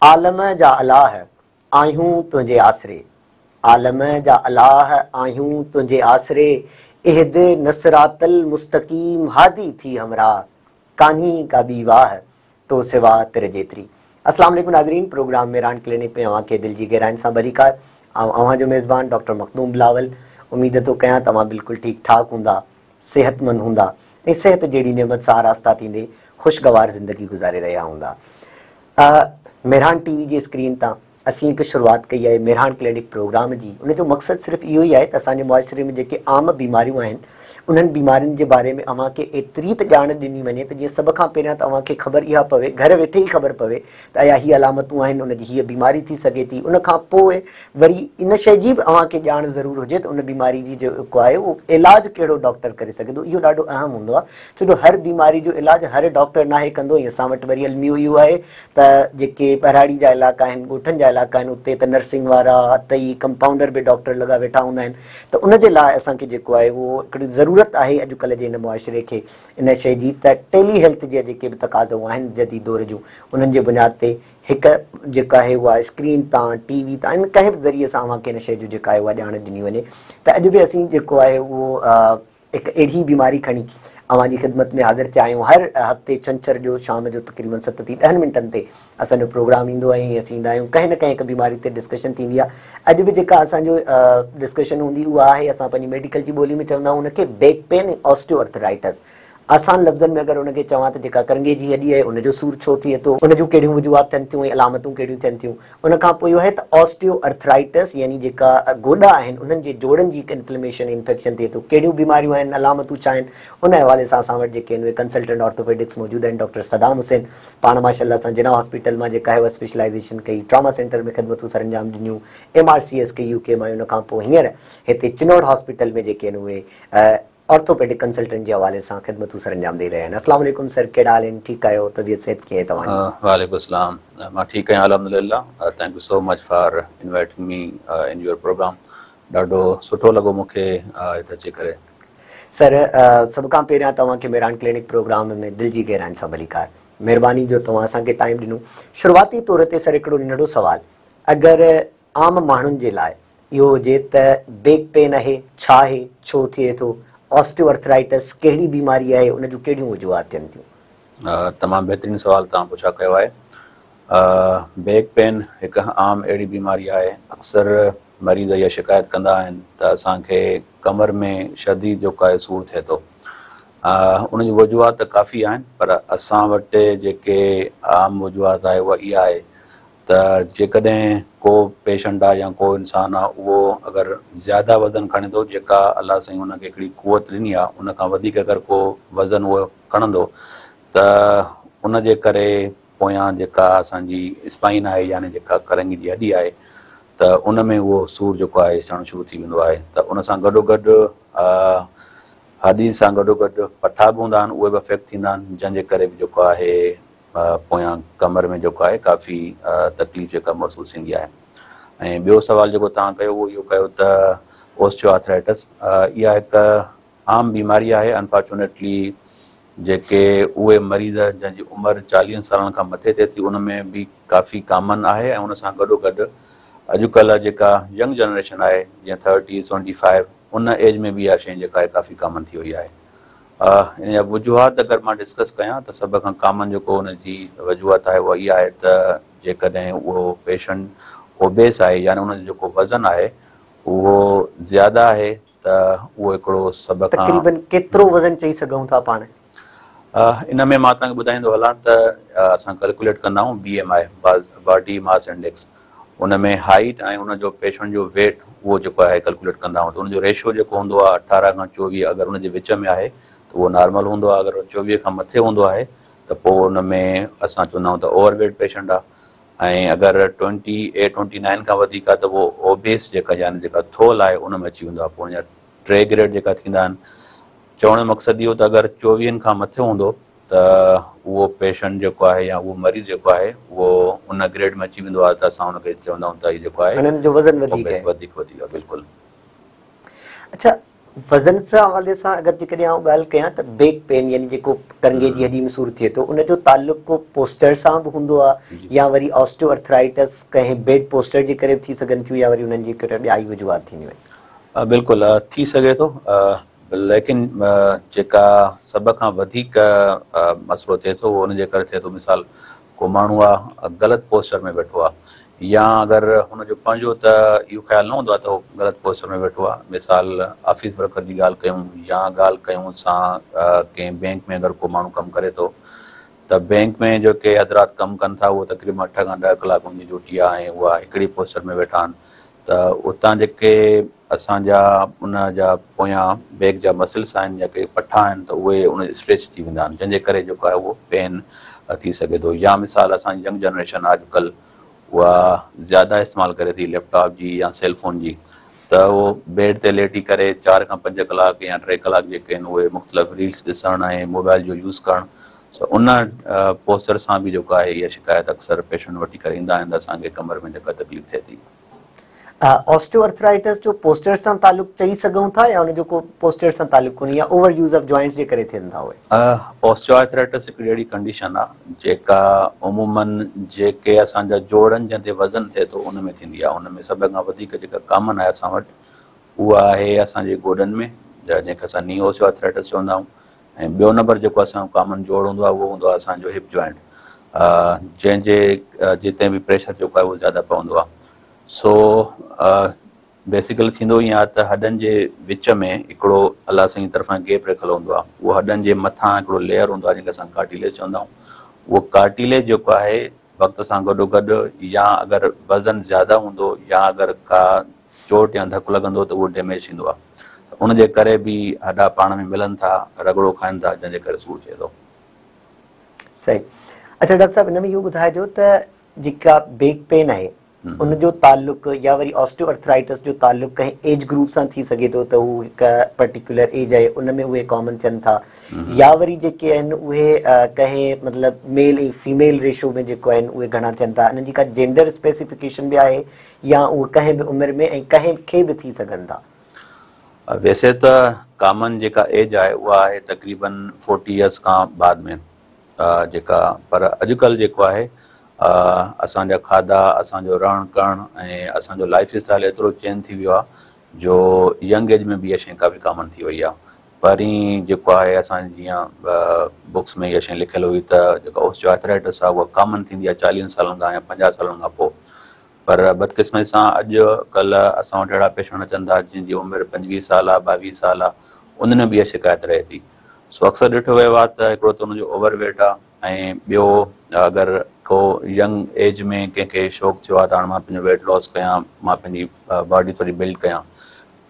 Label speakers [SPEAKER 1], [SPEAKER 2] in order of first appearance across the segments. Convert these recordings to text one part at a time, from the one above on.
[SPEAKER 1] عالم جا الله آهيون تنهنجي آسري، عالم جا الله آهيون تنهنجي آسري، اهدنا الصراط المستقيم هادي ٿي همراهه، ڪانهي ڪا ٻي واهه تو سوا تر جيتري. السلام عليڪم ناظرين پروگرام مهراڻ ڪلينڪ ۾ اوهان کي دل جي گهراين سان ڀليڪار. آئون اوهان جو ميزبان ڊاڪٽر مخدوم بلاول. اميد ٿو ڪيان ته اوهان بلڪل ٺيڪ ٺاڪ هوندا، صحتمند هوندا ۽ صحت جهڙي نعمت سان آراسته ٿيندي خوشگوار زندگي گذاري رهيا هوندا. مهراڻ ٽي وي جي اسڪرين تان اسين هڪ شروعات ڪئي آهي مهراڻ ڪلينڪ پروگرام جي. ان جو مقصد صرف اهو ئي آهي ته اسان جي معاشري ۾ جيڪي عام بيماريون آهن انهن بيمارين جي باري ۾ اوهان کي ايتري ته ڄاڻ ڏني وڃي ته جيئن سڀ کان پهريان ته اوهان کي خبر اها پوي گهر ويٺي ئي خبر پوي ته آيا هي علامتون آهن ان جي هيء بيماري ٿي سگهي ٿي. ان کان پوء وري ان شيء جي به اوهان کي ڄاڻ ضرور هجي ته ان بيماري جي جيڪو آهي اهو علاج ڪهڙو ڊاڪٽر ڪري سگهي ٿو. اهو ڏاڍو اهم هوندو آهي ڇو جو هر بيماري جو علاج هر ڊاڪٽر ناهي ڪندو ۽ اسان وٽ وري الميو اهو آهي ته جيڪي ٻهراڙي جا علائقا آهن، ڳوٺن جا علائقا آهن اتي ته نرسنگ وارا ته ئي ڪمپائونڊر به ڊاڪٽر لڳا ويٺا هوندا آهن ته ان جي لاء اسان کي جيڪو آهي اهو هڪڙي ضرورت آهي اڄڪلهه جي هن معاشري کي ان شيء جي ته ٽيلي هيلٿ جا جيڪي به تقاضائون آهن جديد دور جون انهن جي بنياد تي هڪ جيڪا آهي اها اسڪرين تان ٽي وي تان ڪنهن به ذريعي سان اوهان کي ان شيء جو جيڪا آهي اها ڄاڻ ڏني وڃي ته اڄ به اسين جيڪو آهي اهو هڪ اهڙي بيماري کڻي اوهان جي خدمت ۾ حاضر ٿيا آهيون. هر هفتي ڇنڇر جو شام جو تقريبن 7 ٿي 10 منٽن تي اسان جو پروگرام ايندو آهي ۽ اسين ايندا آهيون ڪنهن نه ڪنهن هڪ بيماري تي ڊسڪشن ٿيندي آهي. اڄ به جيڪا اسان جو ڊسڪشن هوندي اها آهي اسان پنهنجي ميڊيڪل جي ٻولي ۾ چوندا آهيون ان کي بيڪ پين ۽ آسٽيو ارٿرائٽس. آسان لفظن ۾ اگر ان کي چوان ته جيڪا ڪرنگهي جي هڏي آهي ان جو سور ڇو ٿئي ٿو، ان جون ڪهڙيون وجوهات ٿين ٿيون ۽ علامتون ڪهڙيون ٿين ٿيون. ان کان پوء اهو آهي ته آسٽيو ارٿرائٽس يعني جيڪا گوڏا آهن انهن جي جوڙن جي هڪ انفليميشن انفيڪشن ٿئي ٿو، ڪهڙيون بيماريون آهن، علامتون ڇا آهن، ان حوالي سان اسان وٽ جيڪي آهن اهي ڪنسلٽنٽ آرٿوپيڊڪس موجود آهن ڊاڪٽر صدام حسين پاڻ ماشاء الله سان جناح هاسپيٽل مان جيڪا آهي اها اسپيشلائيزيشن ڪئي، ٽراما سينٽر ۾ خدمتون سرانجام ڏنيون، ايم آر سي ايس ڪئي يو ڪي مان ان کان پوء هينئر هتي چنوٽ هاسپيٽل ۾ جيڪي آهن اهي آرٿوپيڊڪ ڪنسلٽنٽ جي حوالي سان خدمتون سرانجام ڏئي رهيا آهن. السلام عليڪم سر ڪهڙا حال آهن ٺيڪ آهيو طبيعت صحت ڪيئن آهي توهان جي.
[SPEAKER 2] وعليڪم السلام مان ٺيڪ آهيان الحمدلله thank you so much for inviting me in your program ڏاڍو سٺو لڳو مون کي هت اچي ڪري.
[SPEAKER 1] سر سڀ کان پهريان توهان کي مهراڻ ڪلينڪ پروگرام ۾ دل جي گهراين سان ڀليڪار مهرباني جو توهان اسان کي ٽائيم ڏنو شروعاتي طور تي سر هڪڙو ننڍڙو سوال اگر عام ماڻهن جي لاء اهو هجي ته بيڪ پين آهي، ڇا آهي، ڇو ٿئي ٿو، آسٽيو ارٿرائٽس ڪهڙي بيماري آهي، ان جون ڪهڙيون وجوهات ٿين ٿيون؟
[SPEAKER 2] تمام بهترين سوال توهان پڇا ڪيو آهي. بيڪ پين هڪ عام اهڙي بيماري آهي اڪثر مريض اها شڪايت ڪندا آهن ته اسان کي ڪمر ۾ شديد جيڪو آهي سور ٿئي ٿو. ان جون وجوهات ته ڪافي آهن پر اسان وٽ جيڪي عام وجوهات آهي اها اها آهي ته جيڪڏهن ڪو پيشنٽ آ يا ڪو انسان آ اهو اگر زياده وزن کڻي ٿو جيڪا الله سائين ان کي هڪڙي قوت ڏني آ ان کان وڌيڪ اگر ڪو وزن اهو کڻندو ته ان جي ڪري پويان جيڪا اسان جي اسپائن آهي يعني جيڪا ڪرنگهي جي هڏي آهي ته ان ۾ اهو سور جيڪو آهي ٿيڻ شروع ٿي ويندو آهي ته ان سان گڏو گڏ هڏي سان گڏو گڏ پٺا به هوندا آهن اهي به افيڪٽ ٿيندا آهن جنهن جي ڪري به جيڪو آهي پويان ڪمر ۾ جيڪو آهي ڪافي تڪليف جيڪا محسوس ٿيندي آهي ۽ ٻيو سوال جيڪو توهان ڪيو اهو اهو ڪيو ته اوسٽيو آرٿرائٽس اها هڪ عام بيماري آهي انفارچونيٽلي جيڪي اهي مريض جنهن جي عمر 40 سالن کان مٿي ٿئي ٿي ان ۾ به ڪافي ڪامن آهي ۽ ان سان گڏو گڏ اڄڪلهه جيڪا ينگ جنريشن آهي جيئن 30 25 ان ايج ۾ به اها شيء جيڪا آهي ڪافي ڪامن ٿي وئي آهي. ان جا وجوهات اگر مان ڊسڪس ڪيان ته سڀ کان ڪامن جيڪو ان جي وجوهات آهي اها اها آهي ته جيڪڏهن اهو پيشنٽ اوبيس آهي يعني ان جو جيڪو وزن آهي اهو زياده آهي ته اهو هڪڙو سڀ کان
[SPEAKER 1] تقريبن ڪيترو وزن چئي سگهون ٿا پاڻ؟
[SPEAKER 2] ان ۾ مان توهان کي ٻڌائيندو هلان ته اسان ڪلڪوليٽ ڪندا آهيون B M I body mass index in ۾ height ۽ ان جو پيشنٽ جو ويٽ اهو جيڪو آهي ڪلڪوليٽ ڪندا آهيون ته ان جو ريشو جيڪو هوندو آهي 18 کان 24 اگر ان جي وچ ۾ آهي ته اهو نارمل هوندو آهي اگر 24 کان مٿي هوندو آهي ته پوء ان ۾ اسان چوندا آهيون ته اوور ويٽ پيشنٽ آهي ۽ اگر 28 29 کان وڌيڪ آهي ته اهو اوبيس جيڪا يعني جيڪا ٿولهه آهي ان ۾ اچي ويندو آهي پوء ان جا ٽي گريڊ جيڪا ٿيندا آهن چوڻ جو مقصد اهو ته اگر 24 کان مٿي هوندو ته اهو پيشنٽ جيڪو آهي يا اهو مريض جيڪو آهي اهو ان گريڊ ۾ اچي ويندو آهي ته اسان ان کي چوندا آهيون ته هي جيڪو آهي
[SPEAKER 1] هنن جو وزن وڌيڪ آهي.
[SPEAKER 2] وڌيڪ وڌيڪ آهي بلڪل.
[SPEAKER 1] اڇا وزن سان حوالي سان اگر جيڪڏهن آئون ڳالهه ڪيان ته بيڪ پين يعني جيڪو ڪرنگهي جي هڏي ۾ سور ٿئي ٿو ان جو تعلق ڪو پوسچر سان به هوندو آهي يا وري آسٽيو ارٿرائٽس ڪنهن بيڊ پوسچر جي ڪري به ٿي سگهن ٿيون يا وري انهن جي ڪري ٻيا ئي وجوهات ٿينديون آهن.
[SPEAKER 2] بلڪل ٿي سگهي ٿو ليڪن جيڪا سڀ کان وڌيڪ مسئلو ٿئي ٿو اهو ان جي ڪري ٿئي ٿو مثال ڪو ماڻهو آ غلط پوسچر ۾ ويٺو آ يا اگر هن جو پنهنجو ته اهو خيال نه هوندو آ ته هو غلط پوسچر ۾ ويٺو آ مثال آفيس ورڪر جي ڳالهه ڪيون يا ڳالهه ڪيون اسان ڪنهن بينڪ ۾ اگر ڪو ماڻهو ڪم ڪري ٿو ته بينڪ ۾ جيڪي حضرات ڪم ڪن ٿا اهو تقريبن اٺ کان ڏهه ڪلاڪ ان جي ڊيوٽي آ ۽ اها هڪڙي پوسچر ۾ ويٺا آهن ته اتان جيڪي اسان جا ان جا پويان بيڪ جا مسلس آهن يا ڪي پٺا آهن ته اهي ان اسٽريچ ٿي ويندا آهن جنهن جي ڪري جيڪو آهي اهو پين ٿي سگهي ٿو يا مثال اسان جي ينگ جنريشن آهي اڄڪلهه اها زياده استعمال ڪري ٿي ليپ ٽاپ جي يا سيل فون جي ته اهو بيڊ تي ليٽي ڪري چار کان پنج ڪلاڪ يا ٽي ڪلاڪ جيڪي آهن اهي مختلف ريلس ڏسڻ ۽ موبائل جو يوز ڪرڻ سو ان پوسچر سان به جيڪو آهي اها شڪايت اڪثر پيشنٽ وٺي ڪري ايندا آهن ته اسان کي ڪمر ۾ جيڪا تڪليف ٿئي ٿي.
[SPEAKER 1] آسٽيو ارٿرائٽس جو پوسچر سان تعلق چئي سگهون ٿا يا ان جو ڪو پوسچر سان تعلق ڪونهي يا اوور يوز آف جوائنٽس جي ڪري ٿين ٿا اهي؟
[SPEAKER 2] آسٽيو آرٿرائٽس هڪڙي اهڙي ڪنڊيشن آ جيڪا عموماً جيڪي اسان جا جوڙن جن تي وزن ٿئي ٿو ان ۾ ٿيندي آ ان ۾ سڀ کان وڌيڪ جيڪا ڪامن آهي اسان وٽ اها آهي اسان جي گوڏن ۾ جنهن کي اسان ني آسٽيو آرٿرائٽس چوندا آهيون ۽ ٻيو نمبر جيڪو اسان جو ڪامن جوڙ هوندو آهي اهو هوندو آهي اسان جو هپ جوائنٽ جنهن جي جتي به پريشر جيڪو آهي اهو زياده پوندو آهي سو بيسيڪلي ٿيندو ائين آهي ته هڏن جي وچ ۾ هڪڙو الله سائين جي طرفان گيپ رکيل هوندو آهي اهو هڏن جي مٿان هڪڙو ليئر هوندو آهي جنهن کي اسان ڪارٽيليج چوندا آهيون اهو ڪارٽيليج جيڪو آهي وقت سان گڏو گڏ يا اگر وزن زياده هوندو يا اگر ڪا چوٽ يا ڌڪ لڳندو ته اهو ڊيميج ٿيندو آهي ته ان جي ڪري به هڏا پاڻ ۾ ملن ٿا رڳڙو کائن ٿا جنهن جي ڪري سور ٿئي ٿو.
[SPEAKER 1] صحيح اڇا ڊاڪٽر صاحب ان ۾ اهو ٻڌائجو ته جيڪا بيڪ پين آهي ان جو تعلق يا وري آسٽيو ارٿرائٽس جو تعلق ڪنهن ايج گروپ سان ٿي سگهي ٿو ته هو هڪ پرٽيڪولر ايج آهي ان ۾ اهي ڪامن ٿين ٿا يا وري جيڪي آهن اهي ڪنهن مطلب ميل ۽ فيميل ريشو ۾ جيڪو آهن اهي گهڻا ٿين ٿا انهن جي ڪا جينڊر اسپيسيفڪيشن به آهي يا اهي ڪنهن به عمر ۾ ۽ ڪنهن کي به ٿي سگهن ٿا.
[SPEAKER 2] ويسي ته ڪامن جيڪا ايج آهي اها آهي تقريبن فورٽي ايئرس کان بعد ۾ جيڪا پر اڄڪلهه جيڪو آهي اسان جا کاڌا اسان جو رهڻ ڪرڻ ۽ اسان جو لائف اسٽائل ايترو چينج ٿي ويو آهي جو ينگ ايج ۾ به اها شيء ڪافي ڪامن ٿي وئي آهي پهرين جيڪو آهي اسان جيئن بڪس ۾ اها شيء لکيل هئي ته جيڪا اوسٽيو آرٿرائٽس آهي اها ڪامن ٿيندي آهي چاليهن سالن کان يا پنجاهه سالن کان پوء پر بدقسمتي سان اڄ ڪلهه اسان وٽ اهڙا پيشنٽ اچن ٿا جن جي عمر پنجويهه سال آهي ٻاويهه سال آهي انهن ۾ به اها شڪايت رهي ٿي سو اڪثر ڏٺو ويو آهي ته هڪڙو ته ان جو اوور ويٽ آهي ۽ ٻيو اگر ڪو ينگ ايج ۾ ڪنهن کي شوق ٿيو آهي ته هاڻي مان پنهنجو ويٽ لاس ڪيان مان پنهنجي باڊي ٿوري بلڊ ڪيان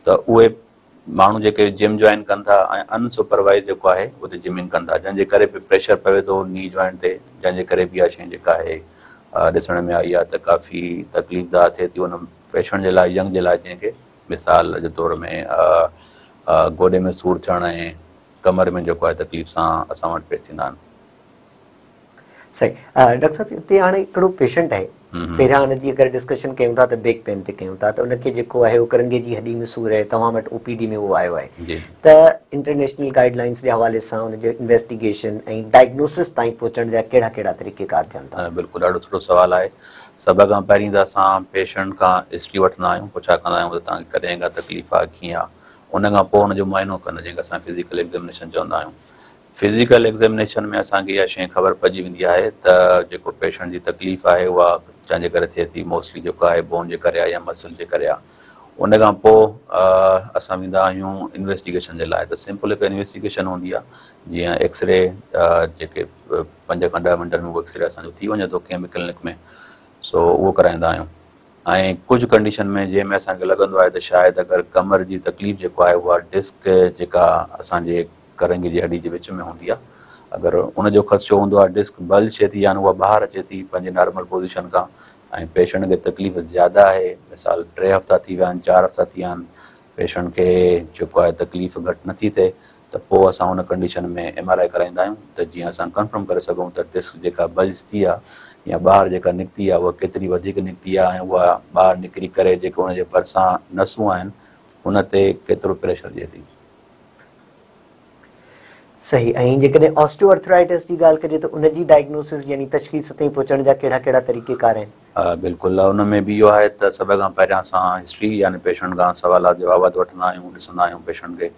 [SPEAKER 2] ته اهي ماڻهو جيڪي جم جوائن ڪن ٿا ۽ ان سپروائز جيڪو آهي اتي جمنگ ڪن ٿا جنهن جي ڪري به پريشر پوي ٿو ني جوائنٽ تي جنهن جي ڪري به اها شيء جيڪا آهي ڏسڻ ۾ آئي آهي ته ڪافي تڪليف ده ٿئي ٿي ان پيشنٽ جي لاء ينگ جي لاء جنهن کي مثال جي طور ۾ گوڏي ۾ سور ٿيڻ ۽ ڪمر ۾ جيڪو آهي تڪليف سان اسان وٽ پيش ٿيندا آهن.
[SPEAKER 1] صحيح ڊاڪٽر صاحب هتي هاڻي هڪڙو پيشنٽ آهي پهريان ان جي اگر ڊسڪشن ڪيون ٿا ته بيڪ پين تي ڪيون ٿا ته ان کي جيڪو آهي اهو ڪرنگهي جي هڏي ۾ سور آهي توهان وٽ او پي ڊي ۾ اهو آيو آهي ته انٽرنيشنل گائيڊ لائنس جي حوالي سان ان جو انويسٽيگيشن ۽ ڊائگنوسس تائين پهچڻ جا ڪهڙا ڪهڙا طريقيڪار ٿين ٿا؟
[SPEAKER 2] بلڪل ڏاڍو سٺو سوال آهي سڀ کان پهرين ته اسان پيشنٽ کان هسٽري وٺندا آهيون پڇا ڪندا آهيون ته توهان کي ڪڏهن کان تڪليف آهي ڪيئن آهي ان کان پوء ان جو معائنو ڪندا جنهن کي اسان فزيڪل ايگزامينيشن چوندا آهيون فزيڪل ايگزيمنيشن ۾ اسان کي اها شيء خبر پئجي ويندي آهي ته جيڪو پيشنٽ جي تڪليف آهي اها ڇا جي ڪري ٿئي ٿي موسٽلي جيڪو آهي بون جي ڪري آهي يا مسل جي ڪري آهي ان کان پوء اسان ويندا آهيون انويسٽيگيشن جي لاء ته سمپل هڪ انويسٽيگيشن هوندي آهي جيئن ايڪسري جيڪي پنج کان ڏهه منٽن ۾ اهو ايڪسري اسان جو ٿي وڃي ٿو ڪنهن به ڪلينڪ ۾ سو اهو ڪرائيندا آهيون ۽ ڪجهه ڪنڊيشن ۾ جنهن ۾ اسان کي لڳندو آهي ته شايد اگر ڪمر جي تڪليف جيڪو آهي اها ڊسڪ جيڪا اسان جي ڪرنگهي جي هڏي جي وچ ۾ هوندي آهي اگر ان جو خدشو هوندو آهي ڊسڪ بلج ٿئي ٿي يعني اها ٻاهر اچي ٿي پنهنجي نارمل پوزيشن کان ۽ پيشنٽ کي تڪليف زياده آهي مثال ٽي هفتا ٿي ويا آهن چار هفتا ٿي ويا آهن پيشنٽ کي جيڪو آهي تڪليف گهٽ نٿي ٿئي ته پوء اسان ان ڪنڊيشن ۾ ايم آر I ڪرائيندا آهيون ته جيئن اسان ڪنفرم ڪري سگهون ته ڊسڪ جيڪا بلج ٿي آهي يا ٻاهر جيڪا نڪتي آهي اها ڪيتري وڌيڪ نڪتي آهي ۽ اها ٻاهر نڪري ڪري جيڪو ان جي ڀرسان نسون آهن ان تي ڪيترو پريشر ڏئي ٿي.
[SPEAKER 1] صحيح ۽ جيڪڏهن آسٽيو آرٿرائٽس جي ڳالهه ڪجي ته ان جي ڊائگنوسس يعني تشخيص تائين پهچڻ جا ڪهڙا ڪهڙا طريقيڪار آهن؟
[SPEAKER 2] بلڪل ان ۾ به اهو آهي ته سڀ کان پهريان اسان هسٽري يعني پيشنٽ کان سوالات جوابات وٺندا آهيون ڏسندا آهيون پيشنٽ کي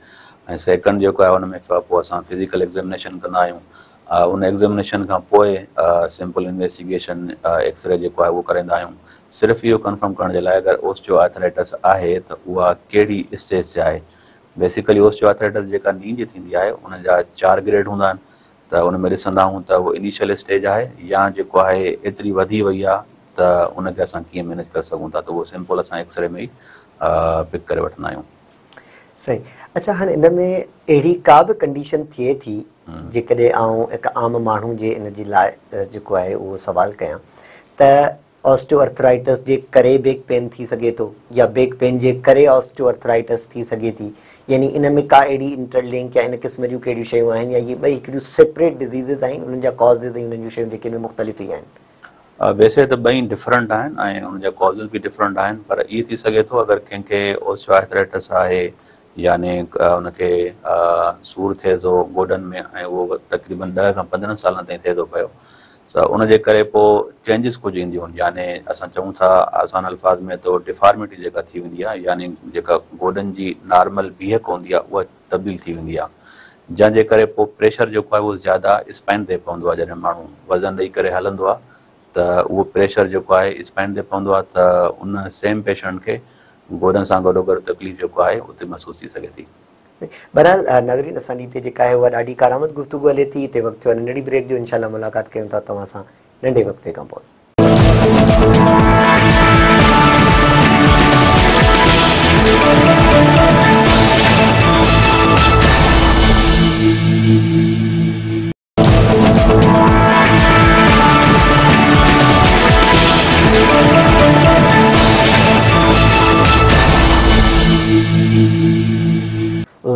[SPEAKER 2] ۽ سيڪنڊ جيڪو آهي ان ۾ پوء اسان فزيڪل ايگزامينيشن ڪندا آهيون ان ايگزامينيشن کان پوء سمپل انويسٽيگيشن ايڪسري جيڪو آهي اهو ڪرائيندا آهيون صرف اهو ڪنفرم ڪرڻ جي لاء اگر اوسٽيو آرٿرائٽس آهي ته اها ڪهڙي اسٽيج تي آهي بيسيڪلي اوسٽيو آرٿرائٽس جيڪا ني جي ٿيندي آهي ان جا چار گريڊ هوندا آهن ته ان ۾ ڏسندا آهيون ته اهو انيشل اسٽيج آهي يا جيڪو آهي ايتري وڌي وئي آهي ته ان کي اسان ڪيئن مينيج ڪري سگهون ٿا ته اهو سمپل اسان ايڪسري ۾ ئي پڪ ڪري وٺندا آهيون.
[SPEAKER 1] صحيح اڇا هاڻي ان ۾ اهڙي ڪا به ڪنڊيشن ٿئي ٿي جيڪڏهن آئون هڪ عام ماڻهو جي ان جي لاء جيڪو آهي اهو سوال ڪيان ته آسٽيو ارٿرائٽس جي ڪري بيڪ پين ٿي سگهي ٿو يا بيڪ پين جي ڪري آسٽيو ارٿرائٽس ٿي سگهي ٿي يعني ان ۾ ڪا اهڙي انٽر لنڪ يا ان قسم جون ڪهڙيون شيون آهن يا اهي ٻئي هڪڙيون سيپريٽ ڊزيزز آهن انهن جا ڪازز ۽ انهن جون شيون جيڪي آهن مختلف ئي آهن.
[SPEAKER 2] ويسي ته ٻئي ڊفرنٽ آهن ۽ ان جا ڪازز به ڊفرنٽ آهن پر اهي ٿي سگهي ٿو اگر ڪنهن کي اوسٽيو آرٿرائٽس آهي يعني ان کي سور ٿئي ٿو گوڏن ۾ ۽ اهو تقريبن 10 کان 15 سالن تائين ٿئي ٿو پيو ته ان جي ڪري پوء چينجز ڪجهه اينديون آهن يعني اسان چئون ٿا آسان الفاظ ۾ ته ڊفارمٽي جيڪا ٿي ويندي آهي يعني جيڪا گوڏن جي نارمل بيهڪ هوندي آهي اها تبديل ٿي ويندي آهي جنهن جي ڪري پوء پريشر جيڪو آهي اهو زياده اسپائن تي پوندو آهي جڏهن ماڻهو وزن ڏئي ڪري هلندو آهي ته اهو پريشر جيڪو آهي اسپائن تي پوندو آهي ته ان سيم پيشنٽ کي گوڏن سان گڏوگڏ تڪليف جيڪو آهي اتي محسوس ٿي سگهي ٿي.
[SPEAKER 1] بهرحال ناظرين اسان جي هتي جيڪا آهي اها ڏاڍي ڪارآمد گفتگو هلي ٿي هتي وقت ٿيو آهي ننڍڙي بريڪ جو انشاء الله ملاقات ڪيون ٿا توهان سان ننڍي وقفي کان پوء.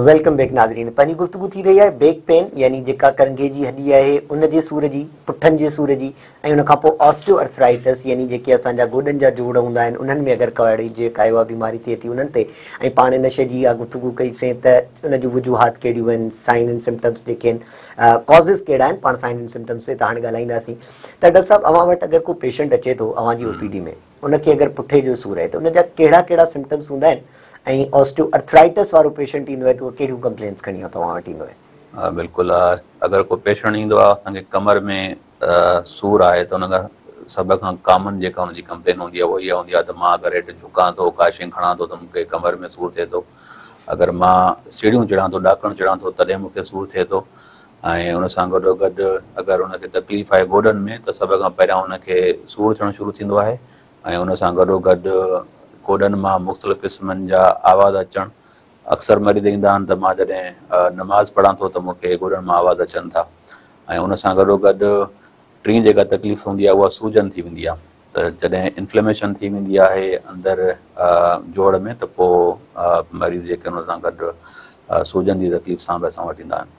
[SPEAKER 1] Welcome back ناظرين پنهنجي گفتگو ٿي رهي آهي بيڪ پين يعني جيڪا ڪرنگهي جي هڏي آهي ان جي سور جي پٺن جي سور جي ۽ ان کان پوء آسٽيو ارٿرائٽس يعني جيڪي اسان جا گوڏن جا جوڙ هوندا آهن انهن ۾ اگر ڪا اهڙي جيڪا اها بيماري ٿئي ٿي انهن تي ۽ پاڻ ان شيء جي اها گفتگو ڪئي سين ته ان جون وجوهات ڪهڙيون آهن سائن اينڊ سمپٽمس جيڪي آهن ڪازز ڪهڙا آهن پاڻ سائن اينڊ سمپٽمس تي ته هاڻي ڳالهائينداسين ته ڊاڪٽر صاحب اوهان وٽ اگر ڪو پيشنٽ اچي ٿو اوهان جي او پي ڊي ۾ ان کي اگر پٺي جو سور آهي ته ان جا ڪهڙا ڪهڙا سمپٽمس هوندا آهن ۽ آسٽيو ارٿرائٽس وارو پيشنٽ ايندو آهي ته اهو ڪهڙيون ڪمپلينس کڻي توهان وٽ ايندو آهي؟
[SPEAKER 2] بلڪل اگر ڪو پيشنٽ ايندو آهي اسان کي ڪمر ۾ سور آهي ته ان کان سڀ کان ڪامن جيڪا ان جي ڪمپلين هوندي آهي اها اها هوندي آهي ته مان اگر هيٺ جهڪان ٿو ڪا شيء کڻان ٿو ته مون کي ڪمر ۾ سور ٿئي ٿو اگر مان سيڙهيون چڙهان ٿو ڏاڪڻ چڙهان ٿو تڏهن مون کي سور ٿئي ٿو ۽ ان سان گڏو گڏ اگر ان کي تڪليف آهي گوڏن ۾ ته سڀ کان پهريان ان کي سور ٿيڻ شروع ٿيندو آهي ۽ ان سان گڏو گڏ گوڏن مان مختلف قسمن جا آواز اچڻ اڪثر مريض ايندا آهن ته مان جڏهن نماز پڙهان ٿو ته مون کي گوڏن مان آواز اچن ٿا ۽ ان سان گڏو گڏ ٽين جيڪا تڪليف هوندي آهي اها سوجن ٿي ويندي آهي ته جڏهن انفليميشن ٿي ويندي آهي اندر جوڙ ۾ ته پوء مريض جيڪي ان سان گڏ سوجن جي تڪليف سان به اسان وٽ ايندا آهن.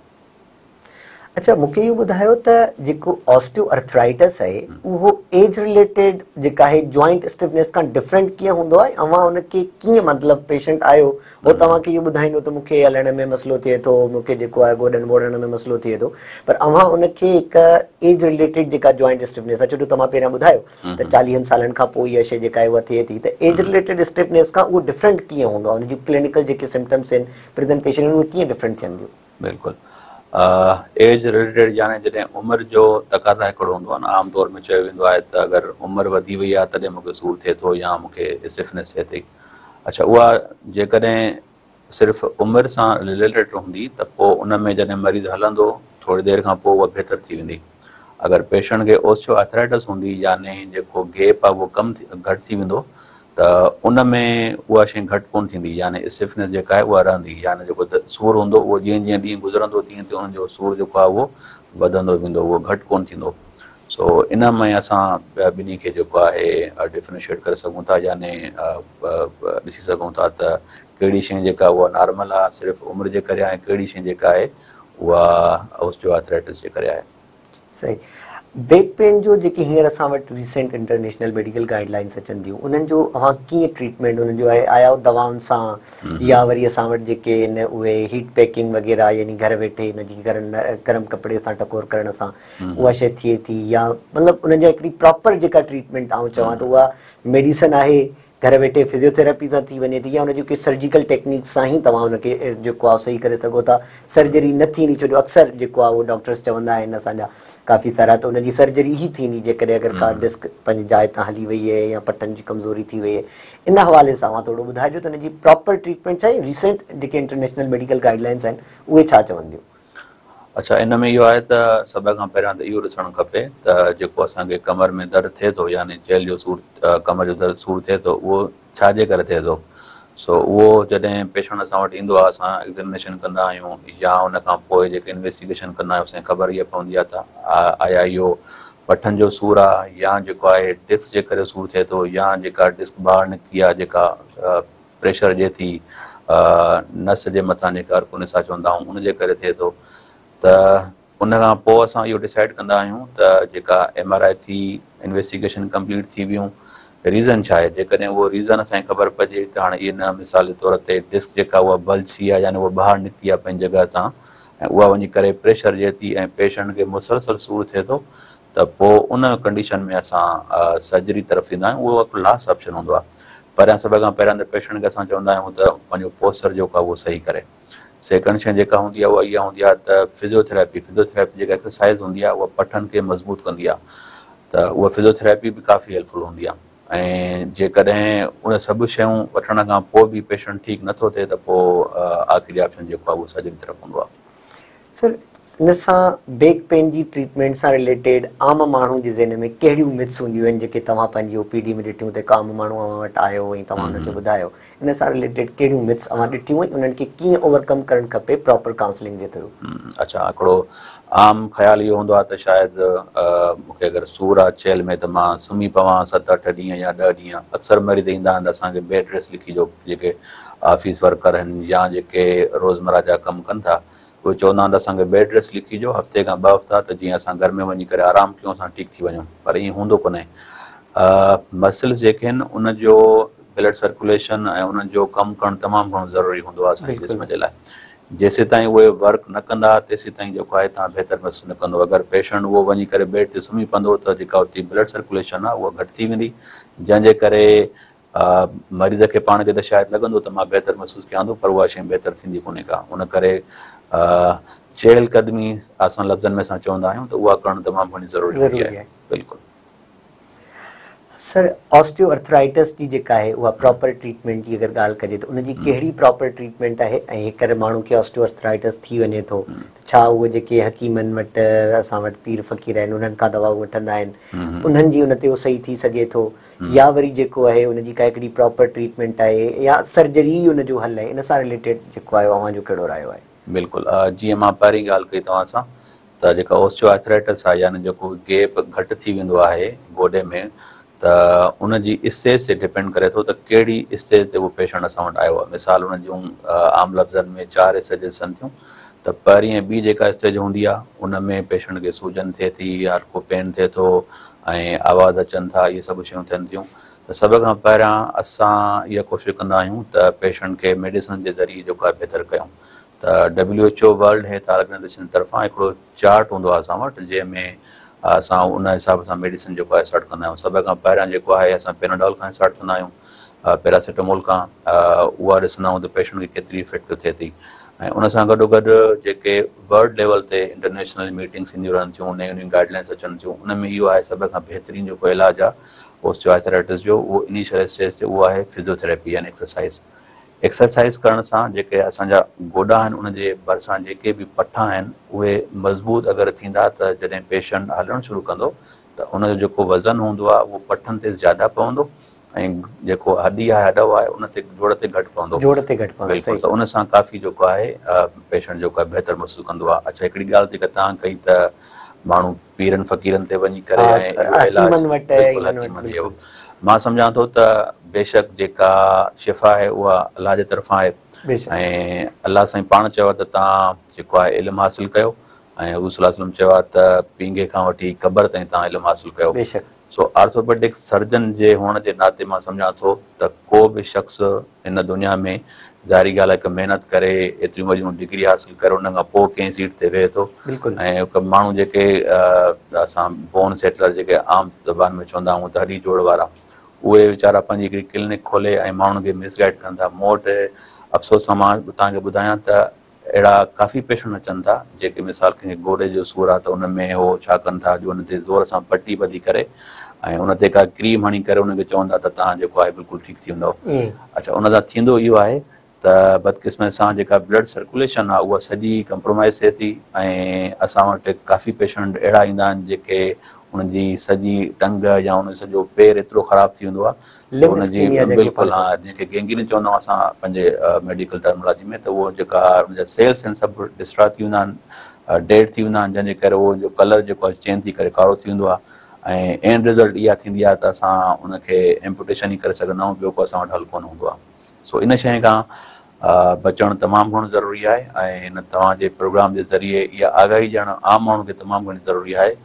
[SPEAKER 1] اڇا مون کي اهو ٻڌايو ته جيڪو آسٽيو ارٿرائٽس آهي اهو ايج رليٽيڊ جيڪا آهي جوائنٽ اسٽفنيس کان ڊفرنٽ ڪيئن هوندو آهي اوهان ان کي ڪيئن مطلب پيشنٽ آيو هو توهان کي اهو ٻڌائيندو ته مون کي هلڻ ۾ مسئلو ٿئي ٿو مون کي جيڪو آهي گوڏن موڙڻ ۾ مسئلو ٿئي ٿو پر اوهان ان کي هڪ ايج رليٽيڊ جيڪا جوائنٽ اسٽفنيس آهي ڇو جو توهان پهريان ٻڌايو ته 40 سالن کان پوء اها شيء جيڪا آهي اها ٿئي ٿي ته ايج رليٽيڊ اسٽفنيس کان اهو ڊفرنٽ ڪيئن هوندو آهي ان جون ڪلينيڪل جيڪي سمپٽمس آهن پريزنٽيشن آهن اهي ڪيئن ڊفرنٽ ٿين ٿيون؟
[SPEAKER 2] بلڪل ايج رليٽيڊ يعني جڏهن عمر جو تقاضا هڪڙو هوندو آهي نه عام طور ۾ چيو ويندو آهي ته اگر عمر وڌي وئي آهي تڏهن مون کي سور ٿئي ٿو يا مون کي اسٽفنيس ٿئي ٿي اڇا اها جيڪڏهن صرف عمر سان رليٽيڊ هوندي ته پوء ان ۾ جڏهن مريض هلندو ٿوري دير کان پوء اها بهتر ٿي ويندي اگر پيشنٽ کي اوسٽيو آرٿرائٽس هوندي يعني جيڪو گيپ آهي اهو ڪم گهٽ ٿي ويندو ته ان ۾ اها شيء گهٽ ڪونه ٿيندي يعني اسٽفنيس جيڪا آهي اها رهندي يعني جيڪو سور هوندو اهو جيئن جيئن ڏينهن گذرندو تيئن تيئن ان جو سور جيڪو آهي اهو وڌندو ويندو اهو گهٽ ڪونه ٿيندو سو ان ۾ اسان ٻنهي کي جيڪو آهي ڊفرنشيٽ ڪري سگهون ٿا يعني ڏسي سگهون ٿا ته ڪهڙي شيء جيڪا اها نارمل آهي صرف عمر جي ڪري آهي ۽ ڪهڙي شيء جيڪا آهي اها اوسٽيو آرٿرائٽس جي ڪري آهي.
[SPEAKER 1] صحيح. بيڪ پين جو جيڪي هينئر اسان وٽ recent international medical guide lines اچن ٿيون انهن جو اوهان ڪيئن ٽريٽمينٽ انهن جو آهي آيا دوائن سان يا وري اسان وٽ جيڪي آهن اهي هيٽ پيڪنگ وغيره يعني گهر ويٺي ان جي گرم گرم ڪپڙي سان ٽڪور ڪرڻ سان اها شيء ٿئي ٿي يا مطلب انهن جا هڪڙي پراپر جيڪا ٽريٽمينٽ آئون چوان ته اها ميڊيسن آهي گهر ويٺي فزيوٿيراپي سان ٿي وڃي ٿي يا ان جون ڪي سرجيڪل ٽيڪنيڪس سان ئي توهان ان کي جيڪو آهي صحيح ڪري سگهو ٿا سرجري نه ٿيندي ڇو جو اڪثر جيڪو آهي اهو ڊاڪٽرس چوندا آهن اسان جا ڪافي سارا ته ان جي سرجري ئي ٿيندي جيڪڏهن اگر ڪا ڊسڪ پنهنجي جاء تان هلي وئي آهي يا پٽن جي ڪمزوري ٿي وئي آهي ان حوالي سان اوهان ٿورو ٻڌائجو ته ان جي پراپر ٽريٽمينٽ ڇا آهي ريسينٽ جيڪي انٽرنيشنل ميڊيڪل گائيڊ لائنس آهن اهي ڇا چون ٿيون.
[SPEAKER 2] اڇا ان ۾ اهو آهي ته سڀ کان پهريان ته اهو ڏسڻ کپي ته جيڪو اسان کي ڪمر ۾ درد ٿئي ٿو يعني چيلهه جو سور ڪمر جو درد سور ٿئي ٿو اهو ڇا جي ڪري ٿئي ٿو سو اهو جڏهن پيشنٽ اسان وٽ ايندو آهي اسان ايگزامينيشن ڪندا آهيون يا ان کان پوء جيڪي انويسٽيگيشن ڪندا آهيون اسان کي خبر اها پوندي آهي ته آيا اهو پٺن جو سور آهي يا جيڪو آهي ڊسڪ جي ڪري سور ٿئي ٿو يا جيڪا ڊسڪ ٻاهر نڪتي آهي جيڪا پريشر ڏئي ٿي نس جي مٿان جيڪا عرق النساء چوندا آهيون ان جي ڪري ٿئي ٿو ته ان کان پوء اسان اهو ڊسائيڊ ڪندا آهيون ته جيڪا ايم آر I ٿي انويسٽيگيشن ڪمپليٽ ٿي ويون ريزن ڇا آهي جيڪڏهن اهو ريزن اسان کي خبر پئجي ته هاڻي ان مثال جي طور تي ڊسڪ جيڪا اها بلج ٿي آهي يعني اها ٻاهر نڪتي آهي پنهنجي جڳهه تان ۽ اها وڃي ڪري پريشر ڏئي ٿي ۽ پيشنٽ کي مسلسل سور ٿئي ٿو ته پوء ان ڪنڊيشن ۾ اسان سرجري طرف ويندا آهيون اهو هڪ لاسٽ آپشن هوندو آهي پهريان سڀ کان پهريان ته پيشنٽ کي اسان چوندا آهيون ته پنهنجو پوسچر جيڪو آهي اهو صحيح ڪري سيڪنڊ شيء جيڪا هوندي آهي اها اها هوندي آهي ته فزيوٿراپي فزيوٿراپي جيڪا ايڪسرسائز هوندي آهي اها پٺن کي مضبوط ڪندي آهي ته اها فزيوٿراپي به ڪافي هيلپ فل هوندي آهي ۽ جيڪڏهن ان سڀ شيون وٺڻ کان پوء به پيشنٽ ٺيڪ نٿو ٿئي ته پوء آخري آپشن جيڪو آهي اهو سرجري طرف هوندو آهي.
[SPEAKER 1] سر ان سان بيڪ پين جي ٽريٽمينٽ سان رليٽيڊ عام ماڻهو جي ذهن ۾ ڪهڙيون مٿس هونديون آهن جيڪي توهان پنهنجي او پي ڊي ۾ ڏٺيون ته هڪ عام ماڻهو اوهان وٽ آيو ۽ توهان ان کي ٻڌايو ان سان رليٽيڊ ڪهڙيون مٿس اوهان ڏٺيون ۽ انهن کي ڪيئن اوور ڪم ڪرڻ کپي پراپر ڪائونسلنگ جي ٿرو.
[SPEAKER 2] اڇا هڪڙو عام خيال اهو هوندو آهي ته شايد مون کي اگر سور آهي چيلهه ۾ ته مان سمهي پوان ست اٺ ڏينهن يا ڏهه ڏينهن اڪثر مريض ايندا آهن ته اسان کي بيڊ ريسٽ لکي ڏيو جيڪي آفيس ورڪر آهن يا جيڪي روزمره جا ڪم ڪن ٿا اهي چوندا آهن ته اسان کي بيڊ ريسٽ لکي ڏيو هفتي کان ٻه هفتا ته جيئن اسان گهر ۾ وڃي ڪري آرام ڪيون اسان ٺيڪ ٿي وڃون پر ائين هوندو ڪونهي مسلز جيڪي آهن ان جو بلڊ سرڪوليشن ۽ انهن جو ڪم ڪرڻ تمام گهڻو ضروري هوندو آهي اسان جي جسم جي لاء جيسيتائين اهي ورڪ نه ڪندا تيسيتائين جيڪو آهي توهان بهتر محسوس نه ڪندو اگر پيشنٽ اهو وڃي ڪري بيڊ تي سمهي پوندو ته جيڪا اتي بلڊ سرڪوليشن آهي اها گهٽ ٿي ويندي جنهن جي ڪري مريض کي پاڻ کي ته شايد لڳندو ته مان بهتر محسوس ڪيان ٿو پر اها شيء بهتر ٿيندي ڪونهي ڪا ان ڪري چهل قدمي آسان لفظن ۾ اسان چوندا آهيون ته اها ڪرڻ تمام گهڻي ضروري هوندي آهي بلڪل.
[SPEAKER 1] سر آسٽيو ارٿرائٽس جي جيڪا آهي اها پراپر ٽريٽمينٽ جي اگر ڳالهه ڪجي ته ان جي ڪهڙي پراپر ٽريٽمينٽ آهي ۽ هيڪر ماڻهو کي آسٽيو ارٿرائٽس ٿي وڃي ٿو ته ڇا اهي جيڪي حڪيمن وٽ اسان وٽ پير فقير آهن انهن کان دوائون وٺندا آهن انهن جي ان تي اهو صحيح ٿي سگهي ٿو يا وري جيڪو آهي ان جي ڪا هڪڙي پراپر ٽريٽمينٽ آهي يا سرجري ئي ان جو حل آهي ان سان رليٽيڊ جيڪو آهي اوهان جو ڪهڙو رايو آهي؟
[SPEAKER 2] بلڪل جيئن مان پهرين ڳالهه ڪئي توهان سان ته جيڪا اوسٽيو آرٿرائٽس آهي يعني جيڪو گيپ گهٽ ٿي ويندو آهي گوڏي ۾ ته ان جي اسٽيج تي ڊپينڊ ڪري ٿو ته ڪهڙي اسٽيج تي اهو پيشنٽ اسان وٽ آيو آهي مثال ان جون عام لفظن ۾ چار اسٽيجز ٿين ٿيون ته پهرين ۽ ٻي جيڪا اسٽيج هوندي آهي ان ۾ پيشنٽ کي سوجن ٿئي ٿي يا هلڪو پين ٿئي ٿو ۽ آواز اچن ٿا اهي سڀ شيون ٿين ٿيون ته سڀ کان پهريان اسان اها ڪوشش ڪندا آهيون ته پيشنٽ کي ميڊيسن جي ذريعي جيڪو آهي بهتر ڪيون ته W H O world health organization طرفان هڪڙو چارٽ هوندو آهي اسان وٽ جنهن ۾ اسان ان حساب سان ميڊيسن جيڪو آهي اسٽارٽ ڪندا آهيون سڀ کان پهريان جيڪو آهي اسان پيناڊول کان اسٽارٽ ڪندا آهيون پيراسيٽامول کان اها ڏسندا آهيون ته پيشنٽ کي ڪيتري افيڪٽ ٿئي ٿي ۽ ان سان گڏو گڏ جيڪي ورلڊ ليول تي انٽرنيشنل ميٽنگس ٿينديون رهن ٿيون نيون نيون گائيڊ لائنس اچن ٿيون ان ۾ اهو آهي سڀ کان بهترين جيڪو علاج آهي اوسٽيو آرٿرائٽس جو اهو انيشل اسٽيج تي اهو آهي فزيوٿراپي يعني ايڪسرسائز ايڪسرسائز ڪرڻ سان جيڪي اسان جا گوڏا آهن ان جي ڀرسان جيڪي به پٺا آهن اهي مضبوط اگر ٿيندا ته جڏهن پيشنٽ هلڻ شروع ڪندو ته ان جو جيڪو وزن هوندو آهي اهو پٺن تي زياده پوندو ۽ جيڪو هڏي آهي هڏو آهي ان تي جوڙ تي گهٽ پوندو.
[SPEAKER 1] جوڙ تي گهٽ پوندو
[SPEAKER 2] بلڪل ته ان سان ڪافي جيڪو آهي پيشنٽ جيڪو آهي بهتر محسوس ڪندو آهي. اڇا هڪڙي ڳالهه جيڪا توهان ڪئي ته ماڻهو پيرن فقيرن تي وڃي ڪري ۽ اهو علاج بلڪل حڪيمن جي مان سمجهان ٿو ته بيشڪ جيڪا شفا آهي اها الله جي طرفان آهي ۽ الله سائين پاڻ چيو آهي ته توهان جيڪو آهي علم حاصل ڪيو ۽ حضور صلي الله عليه وسلم چيو آهي ته پينگهي کان وٺي قبر تائين توهان علم حاصل ڪيو.
[SPEAKER 1] بيشڪ.
[SPEAKER 2] سو آرٿوپيڊڪ سرجن جي هئڻ جي ناتي مان سمجهان ٿو ته ڪو به شخص هن دنيا ۾ ظاهري ڳالهه آهي هڪ محنت ڪري ايتريون وڏيون ڊگري حاصل ڪري ان کان پوء ڪنهن سيٽ تي ويهي ٿو
[SPEAKER 1] بلڪل.
[SPEAKER 2] ۽ هڪ ماڻهو جيڪي اسان بون سيٽلر جيڪي عام زبان ۾ چوندا آهيون ته هڏي جوڙ وارا اهي ويچارا پنهنجي هڪڙي ڪلينڪ کولي ۽ ماڻهن کي مس گائيڊ ڪن ٿا. مون وٽ افسوس سان مان توهان کي ٻڌايان ته اهڙا ڪافي پيشنٽ اچن ٿا جيڪي مثال ڪنهن کي گوڏي جو سور آهي ته ان ۾ هو ڇا ڪن ٿا جو ان تي زور سان پٽي ٻڌي ڪري ۽ ان تي ڪا ڪريم هڻي ڪري ان کي چون ٿا ته توهان جيڪو آهي بلڪل ٺيڪ ٿي ويندؤ. اڇا ان سان ٿيندو اهو آهي ته بدقسمتي سان جيڪا بلڊ سرڪوليشن آهي اها سڄي ڪمپرومائز ٿئي ٿي ۽ اسان وٽ ڪافي پيشنٽ اهڙا ايندا آهن جيڪي انهن جي سڄي ٽنگ يا ان جو سڄو پير ايترو خراب ٿي ويندو آهي
[SPEAKER 1] لمب
[SPEAKER 2] ان جي
[SPEAKER 1] اسڪيميا جنهن کي
[SPEAKER 2] بلڪل
[SPEAKER 1] پاڻ
[SPEAKER 2] ها جنهن کي گينگرين چوندا آهيون اسان پنهنجي ميڊيڪل ٽرمالاجي ۾ ته اهو جيڪا ان جا سيلس آهن سڀ ڊسٽراء ٿي ويندا آهن ڊيڊ ٿي ويندا آهن جنهن جي ڪري اهو جو ڪلر جيڪو آهي چينج ٿي ڪري ڪارو ٿي ويندو آهي ۽ اينڊ رزلٽ اها ٿيندي آهي ته اسان ان کي ايمپوٽيشن ئي ڪري سگهندا آهيون ٻيو ڪو اسان وٽ حل ڪونه هوندو آهي سو ان شيء کان بچڻ تمام گهڻو ضروري آهي ۽ هن توهان جي پروگرام جي ذريعي اها آگاهي ڏيڻ عام ماڻهن کي تمام گهڻي ضروري آهي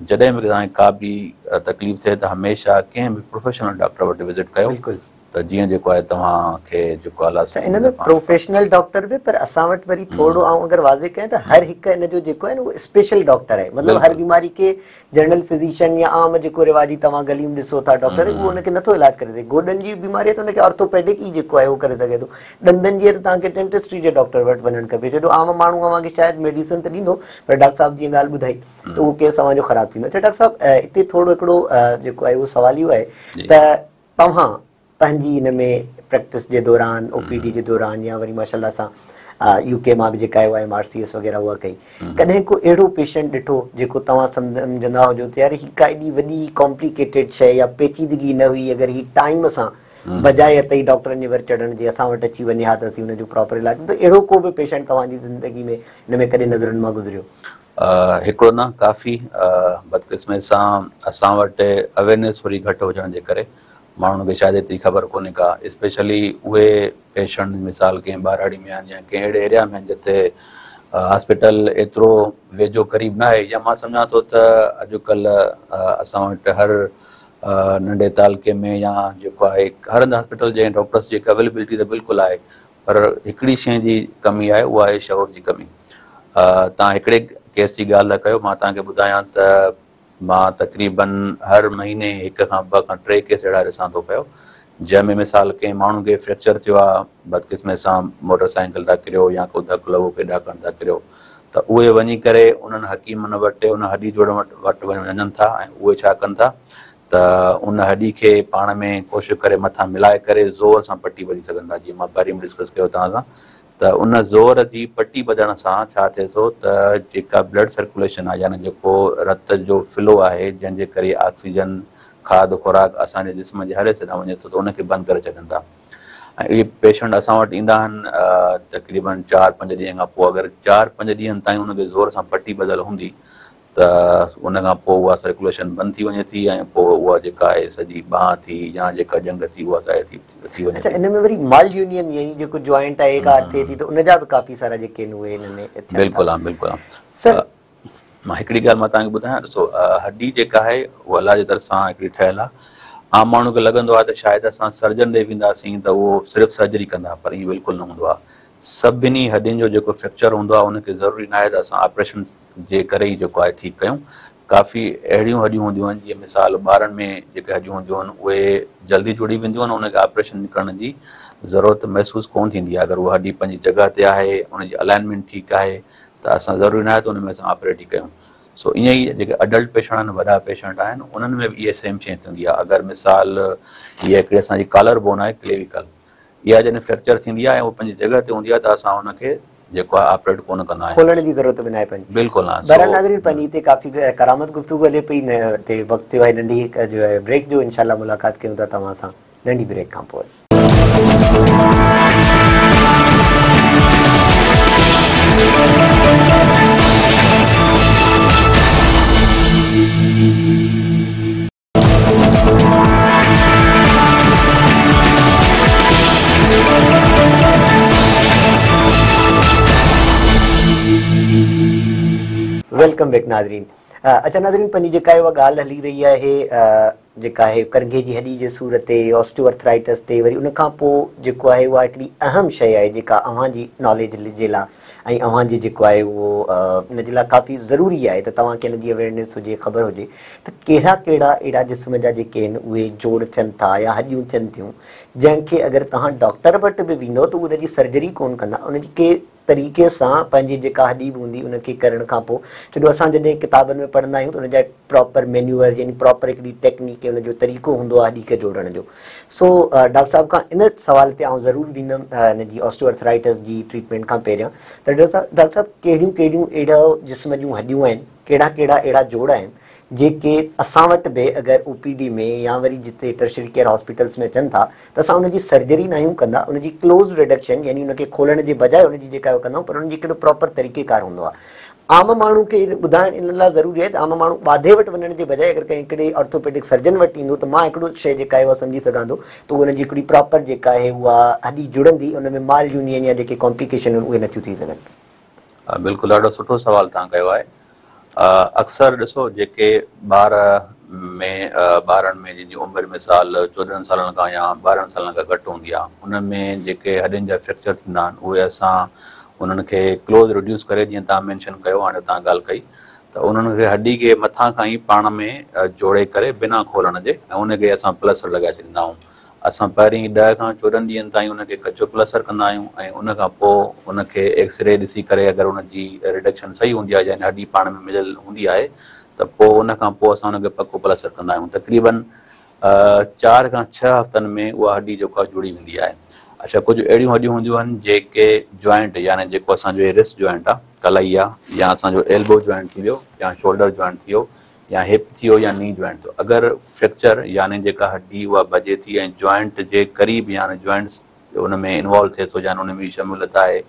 [SPEAKER 2] جڏهن به توهان کي ڪا به تڪليف ٿئي ته هميشه ڪنهن به پروفيشنل ڊاڪٽر وٽ وزٽ ڪيو
[SPEAKER 1] بلڪل.
[SPEAKER 2] ته جيئن جيڪو آهي توهان کي جيڪو الله
[SPEAKER 1] ته
[SPEAKER 2] سائين
[SPEAKER 1] ان
[SPEAKER 2] جي
[SPEAKER 1] ۾
[SPEAKER 2] طرفان شفا
[SPEAKER 1] پروفيشنل ڊاڪٽر به پر اسان وٽ وري ٿورڙو آئون اگر واضح ڪيان ته هر هڪ ان جو جيڪو آهي نه اهو اسپيشل ڊاڪٽر آهي مطلب هر
[SPEAKER 2] بلڪل
[SPEAKER 1] بيماري کي جنرل فزيشن يا عام جيڪو رواجي توهان گلي ۾ ڏسو ٿا ڊاڪٽر اهو ان کي نٿو علاج ڪري سگهي گوڏن جي بيماري آهي ته ان کي آرٿوپيڊڪ ئي جيڪو آهي اهو ڪري سگهي ٿو ڏندن جي آهي ته توهان کي ڊينٽسٽري جي ڊاڪٽر وٽ وڃڻ کپي ڇو جو عام ماڻهو اوهان کي شايد ميڊيسن ته ڏيندو پر ڊاڪٽر صاحب جيئن ڳالهه ٻڌائي ته اهو ڪيس اوهان جو خراب ٿيندو. اڇا ڊاڪٽر صاحب هتي ٿورو هڪڙو جيڪو آهي اهو سوال اهو آهي ته توهان پنهنجي ان ۾ پريڪٽس جي دوران او پي ڊي جي دوران يا وري ماشاء الله سان يو ڪي مان به جيڪا آهي اها ايم آر سي ايس وغيره اها ڪئي ڪڏهن ڪو اهڙو پيشنٽ ڏٺو جيڪو توهان سمجهندا هجو ته يار هي ڪا ايڏي وڏي ڪامپليڪيٽيڊ شيء يا پيچيدگي نه هئي اگر هي ٽائيم سان بجاء اتي ئي ڊاڪٽرن جي ور چڙهڻ جي اسان وٽ اچي وڃي ها ته اسين ان جو پراپر علاج ته اهڙو ڪو به پيشنٽ توهان جي زندگي ۾ ان ۾ ڪڏهن نظرن مان گذريو؟
[SPEAKER 2] هڪڙو نه ڪافي بدقسمتي سان اسان وٽ اويرنيس ٿوري گهٽ هجڻ جي ڪري ماڻهن کي شايد ايتري خبر ڪونهي ڪا اسپيشلي اهي پيشنٽ مثال ڪنهن ٻهراڙي ۾ آهن يا ڪنهن اهڙي ايريا ۾ آهن جتي هاسپيٽل ايترو ويجهو قريب ناهي يا مان سمجهان ٿو ته اڄڪلهه اسان وٽ هر ننڍي تعلقي ۾ يا جيڪو آهي هر هنڌ هاسپيٽل جي ڊاڪٽرس جي اويليبلٽي ته بلڪل آهي پر هڪڙي شيء جي ڪمي آهي اها آهي شعور جي ڪمي. توهان هڪڙي ڪيس جي ڳالهه ٿا ڪيو مان توهان کي ٻڌايان ته مان تقريبن هر مهيني هڪ کان ٻه کان ٽي ڪيس اهڙا ڏسان ٿو پيو جنهن ۾ مثال ڪنهن ماڻهو کي فريڪچر ٿيو آهي بدقسمتي سان موٽر سائيڪل تان ڪريو يا ڪو ڌڪ لڳو ڪي ڏاڪڻ تان ڪريو ته اهي وڃي ڪري انهن حڪيمن وٽ ان هڏي جوڙڻ وٽ وڃن ٿا ۽ اهي ڇا ڪن ٿا ته ان هڏي کي پاڻ ۾ ڪوشش ڪري مٿان ملائي ڪري زور سان پٽي ٻڌي سگهن ٿا جيئن مان پهرين به ڊسڪس ڪيو توهان سان ته ان زور جي پٽي ٻڌڻ سان ڇا ٿئي ٿو ته جيڪا بلڊ سرڪوليشن آهي يعني جيڪو رت جو فلو آهي جنهن جي ڪري آڪسيجن کاڌ خوراڪ اسان جي جسم جي هر حصي ڏانهن وڃي ٿو ته ان کي بند ڪري ڇڏن ٿا ۽ اهي پيشنٽ اسان وٽ ايندا آهن تقريبن چار پنج ڏينهن کان پوء اگر چار پنج ڏينهن تائين ان کي زور سان پٽي ٻڌل هوندي ته ان کان پوء اها سرڪوليشن بند ٿي وڃي ٿي ۽ پوء اها جيڪا آهي سڄي ٻانهن ٿي يا جيڪا ڄنگهه ٿي اها ضايع ٿي وڃي
[SPEAKER 1] اڇا
[SPEAKER 2] ٿي.
[SPEAKER 1] ان ۾ وري مال يونين يعني جيڪو جوائنٽ آهي ڪا ٿئي ٿي ته ان جا به ڪافي سارا جيڪي آهن اهي ان ۾ ٿين ٿا.
[SPEAKER 2] بلڪل ها بلڪل ها.
[SPEAKER 1] سر.
[SPEAKER 2] مان هڪڙي ڳالهه مان توهان کي ٻڌايان ڏسو هڏي جيڪا آهي اها الله جي طرف سان هڪڙي ٺهيل آهي عام ماڻهو کي لڳندو آهي ته شايد اسان سرجن ڏي وينداسين ته اهو صرف سرجري ڪندا پر ائين بلڪل نه هوندو آهي سڀني هڏين جو جيڪو فريڪچر هوندو آهي ان کي ضروري ناهي ته اسان آپريشن جي ڪري ئي جيڪو آهي ٺيڪ ڪيون. ڪافي اهڙيون هڏيون هونديون آهن جيئن مثال ٻارن ۾ جيڪي هڏيون هونديون آهن اهي جلدي جڙي وينديون آهن ان کي آپريشن ڪرڻ جي ضرورت محسوس ڪونه ٿيندي آهي اگر اها هڏي پنهنجي جڳهه تي آهي ان جي الائنمينٽ ٺيڪ آهي ته اسان ضروري ناهي ته ان ۾ اسان آپريٽ ئي ڪيون سو ائين ئي جيڪي اڊلٽ پيشنٽ آهن وڏا پيشنٽ آهن انهن ۾ به اها سيم شيء ٿيندي آهي اگر مثال هيء هڪڙي اسان جي ڪالر بون آهي ڪليويڪل اها جڏهن فريڪچر ٿيندي آهي ۽ اها پنهنجي جڳهه تي هوندي آهي ته اسان ان کي جيڪو آهي آپريٽ ڪونه ڪندا آهيون.
[SPEAKER 1] کولڻ جي ضرورت به ناهي پوندي.
[SPEAKER 2] بلڪل ها سو.
[SPEAKER 1] بهرحال ناظرين پنهنجي هتي ڪافي ڪارآمد گفتگو هلي پئي هتي وقت ٿيو آهي ننڍي هڪ جو آهي بريڪ جو انشاء الله ملاقات ڪيون ٿا توهان سان ننڍي بريڪ کان پوء. Welcome back ناظرين. اڇا ناظرين پنهنجي جيڪا اها ڳالهه هلي رهي آهي جيڪا آهي ڪرنگهي جي هڏي جي سور تي آسٽيو آرٿرائٽس تي وري ان کان پوء جيڪو آهي اها هڪڙي اهم شيء آهي جيڪا اوهان جي ناليج جي لاء ۽ اوهان جي جيڪو آهي اهو ان جي لاء ڪافي ضروري آهي ته توهان کي ان جي اويئرنيس هجي خبر هجي ته ڪهڙا ڪهڙا اهڙا جسم جا جيڪي آهن اهي جوڙ ٿين ٿا يا هڏيون ٿين ٿيون جنهن کي اگر توهان ڊاڪٽر وٽ به ويندو ته ان جي سرجري ڪونه ڪندا ان جي ڪي طريقي سان پنهنجي جيڪا هڏي به هوندي ان کي ڪرڻ کان پوء ڇو جو اسان جڏهن ڪتابن ۾ پڙهندا آهيون ته ان جا پراپر مينيوئر يعني پراپر هڪڙي ٽيڪنيڪ ان جو طريقو هوندو آهي هڏي کي جوڙڻ جو سو ڊاڪٽر صاحب کان ان سوال تي آئون ضرور ويندم ان جي آسٽيو آرٿرائٽس جي ٽريٽمينٽ کان پهريان ته ڊاڪٽر صاحب ڪهڙيون ڪهڙيون اهڙا جسم جون هڏيون آهن ڪهڙا ڪهڙا اهڙا جوڙ آهن جيڪي اسان وٽ به اگر او پي ڊي ۾ يا وري جتي ٽرشري ڪيئر هاسپيٽلس ۾ اچن ٿا ته اسان ان جي سرجري ناهيون ڪندا ان جي ڪلوز ريڊڪشن يعني ان کي کولڻ جي بجاء ان جي جيڪا ڪندا پر ان جي هڪڙو پراپر طريقي ڪار هوندو آهي. عام ماڻهو کي ٻڌائڻ ان لاء ضروري آهي ته عام ماڻهو ٻاڌي وٽ وڃڻ جي بجاء اگر ڪنهن هڪڙي آرٿوپيڊڪ سرجن وٽ ايندو ته مان هڪڙو شيء جيڪا آهي اها سمجهي سگهان ٿو ته ان جي هڪڙي پراپر جيڪا آهي اها هڏي جڙندي ان ۾ مال يونين يا جيڪي ڪامپليڪيشن آهن اهي نٿيون ٿي سگهن.
[SPEAKER 2] بلڪل ڏاڍو سٺو سوال توهان ڪيو آهي. اڪثر ڏسو جيڪي ٻار ۾ ٻارن ۾ جن جي عمر مثال 14 سالن کان يا 12 سالن کان گهٽ هوندي آهي انهن ۾ جيڪي هڏين جا فريڪچر ٿيندا آهن اهي اسان انهن کي ڪلوز ريڊيوس ڪري جيئن توهان مينشن ڪيو هاڻي توهان ڳالهه ڪئي ته انهن کي هڏي کي مٿان کان ئي پاڻ ۾ جوڙي ڪري بنا کولڻ جي ۽ ان کي اسان پلستر لڳائي ڇڏيندا آهيون اسان پهرين 10 کان 14 ڏينهن تائين ان کي ڪچو پلستر ڪندا آهيون ۽ ان کان پوء ان کي ايڪسري ڏسي ڪري اگر ان جي ريڊڪشن صحيح هوندي آهي يعني هڏي پاڻ ۾ مليل هوندي آهي ته پوء ان کان پوء اسان ان کي پڪو پلستر ڪندا آهيون تقريبن 4 کان 6 هفتن ۾ اها هڏي جيڪو آهي جڙي ويندي آهي. اڇا ڪجهه اهڙيون هڏيون هونديون آهن جيڪي جوائنٽ يعني جيڪو اسان جو هي رسٽ جوائنٽ آهي ڪلائي آهي يا اسان جو ايلبو جوائنٽ ٿي ويو يا شولڊر جوائنٽ ٿي ويو يا هپ ٿي ويو يا ني جوائنٽ ٿيو اگر فريڪچر يعني جيڪا هڏي اها ڀڄي ٿي ۽ جوائنٽ جي قريب يعني جوائنٽس ان ۾ انوالو ٿئي ٿو يعني ان ۾ شموليت آهي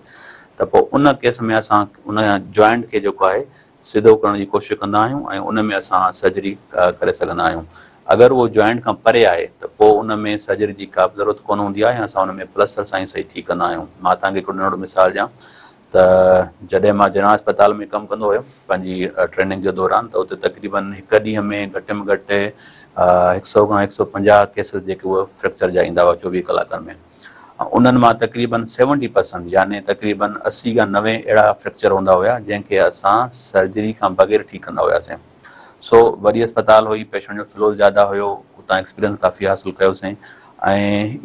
[SPEAKER 2] ته پوء ان ڪيس ۾ اسان ان جوائنٽ کي جيڪو آهي سڌو ڪرڻ جي ڪوشش ڪندا آهيون ۽ ان ۾ اسان سرجري ڪري سگهندا آهيون اگر اهو جوائنٽ کان پري آهي ته پوء ان ۾ سرجري جي ڪا به ضرورت ڪونه هوندي آهي ۽ اسان ان ۾ پلستر سان ئي صحيح ٺيڪ ڪندا آهيون مان توهان کي هڪڙو ننڍڙو مثال ڏيان ته جڏهن مان جناح اسپتال ۾ ڪم ڪندو هيم پنهنجي ٽريننگ جي دوران ته اتي تقريبن هڪ ڏينهن ۾ گهٽ ۾ گهٽ 100 کان 150 ڪيسز جيڪي اهي فريڪچر جا ايندا هئا 24 ڪلاڪن ۾ انهن مان تقريبن 70% يعني تقريبن 80 کان 90 اهڙا فريڪچر هوندا هيا جنهن کي اسان سرجري کان بغير ٺيڪ ڪندا هياسين. سو وڏي اسپتال هئي پيشنٽ جو فلو زياده هيو اتان ايڪسپيرينس ڪافي حاصل ڪيوسين ۽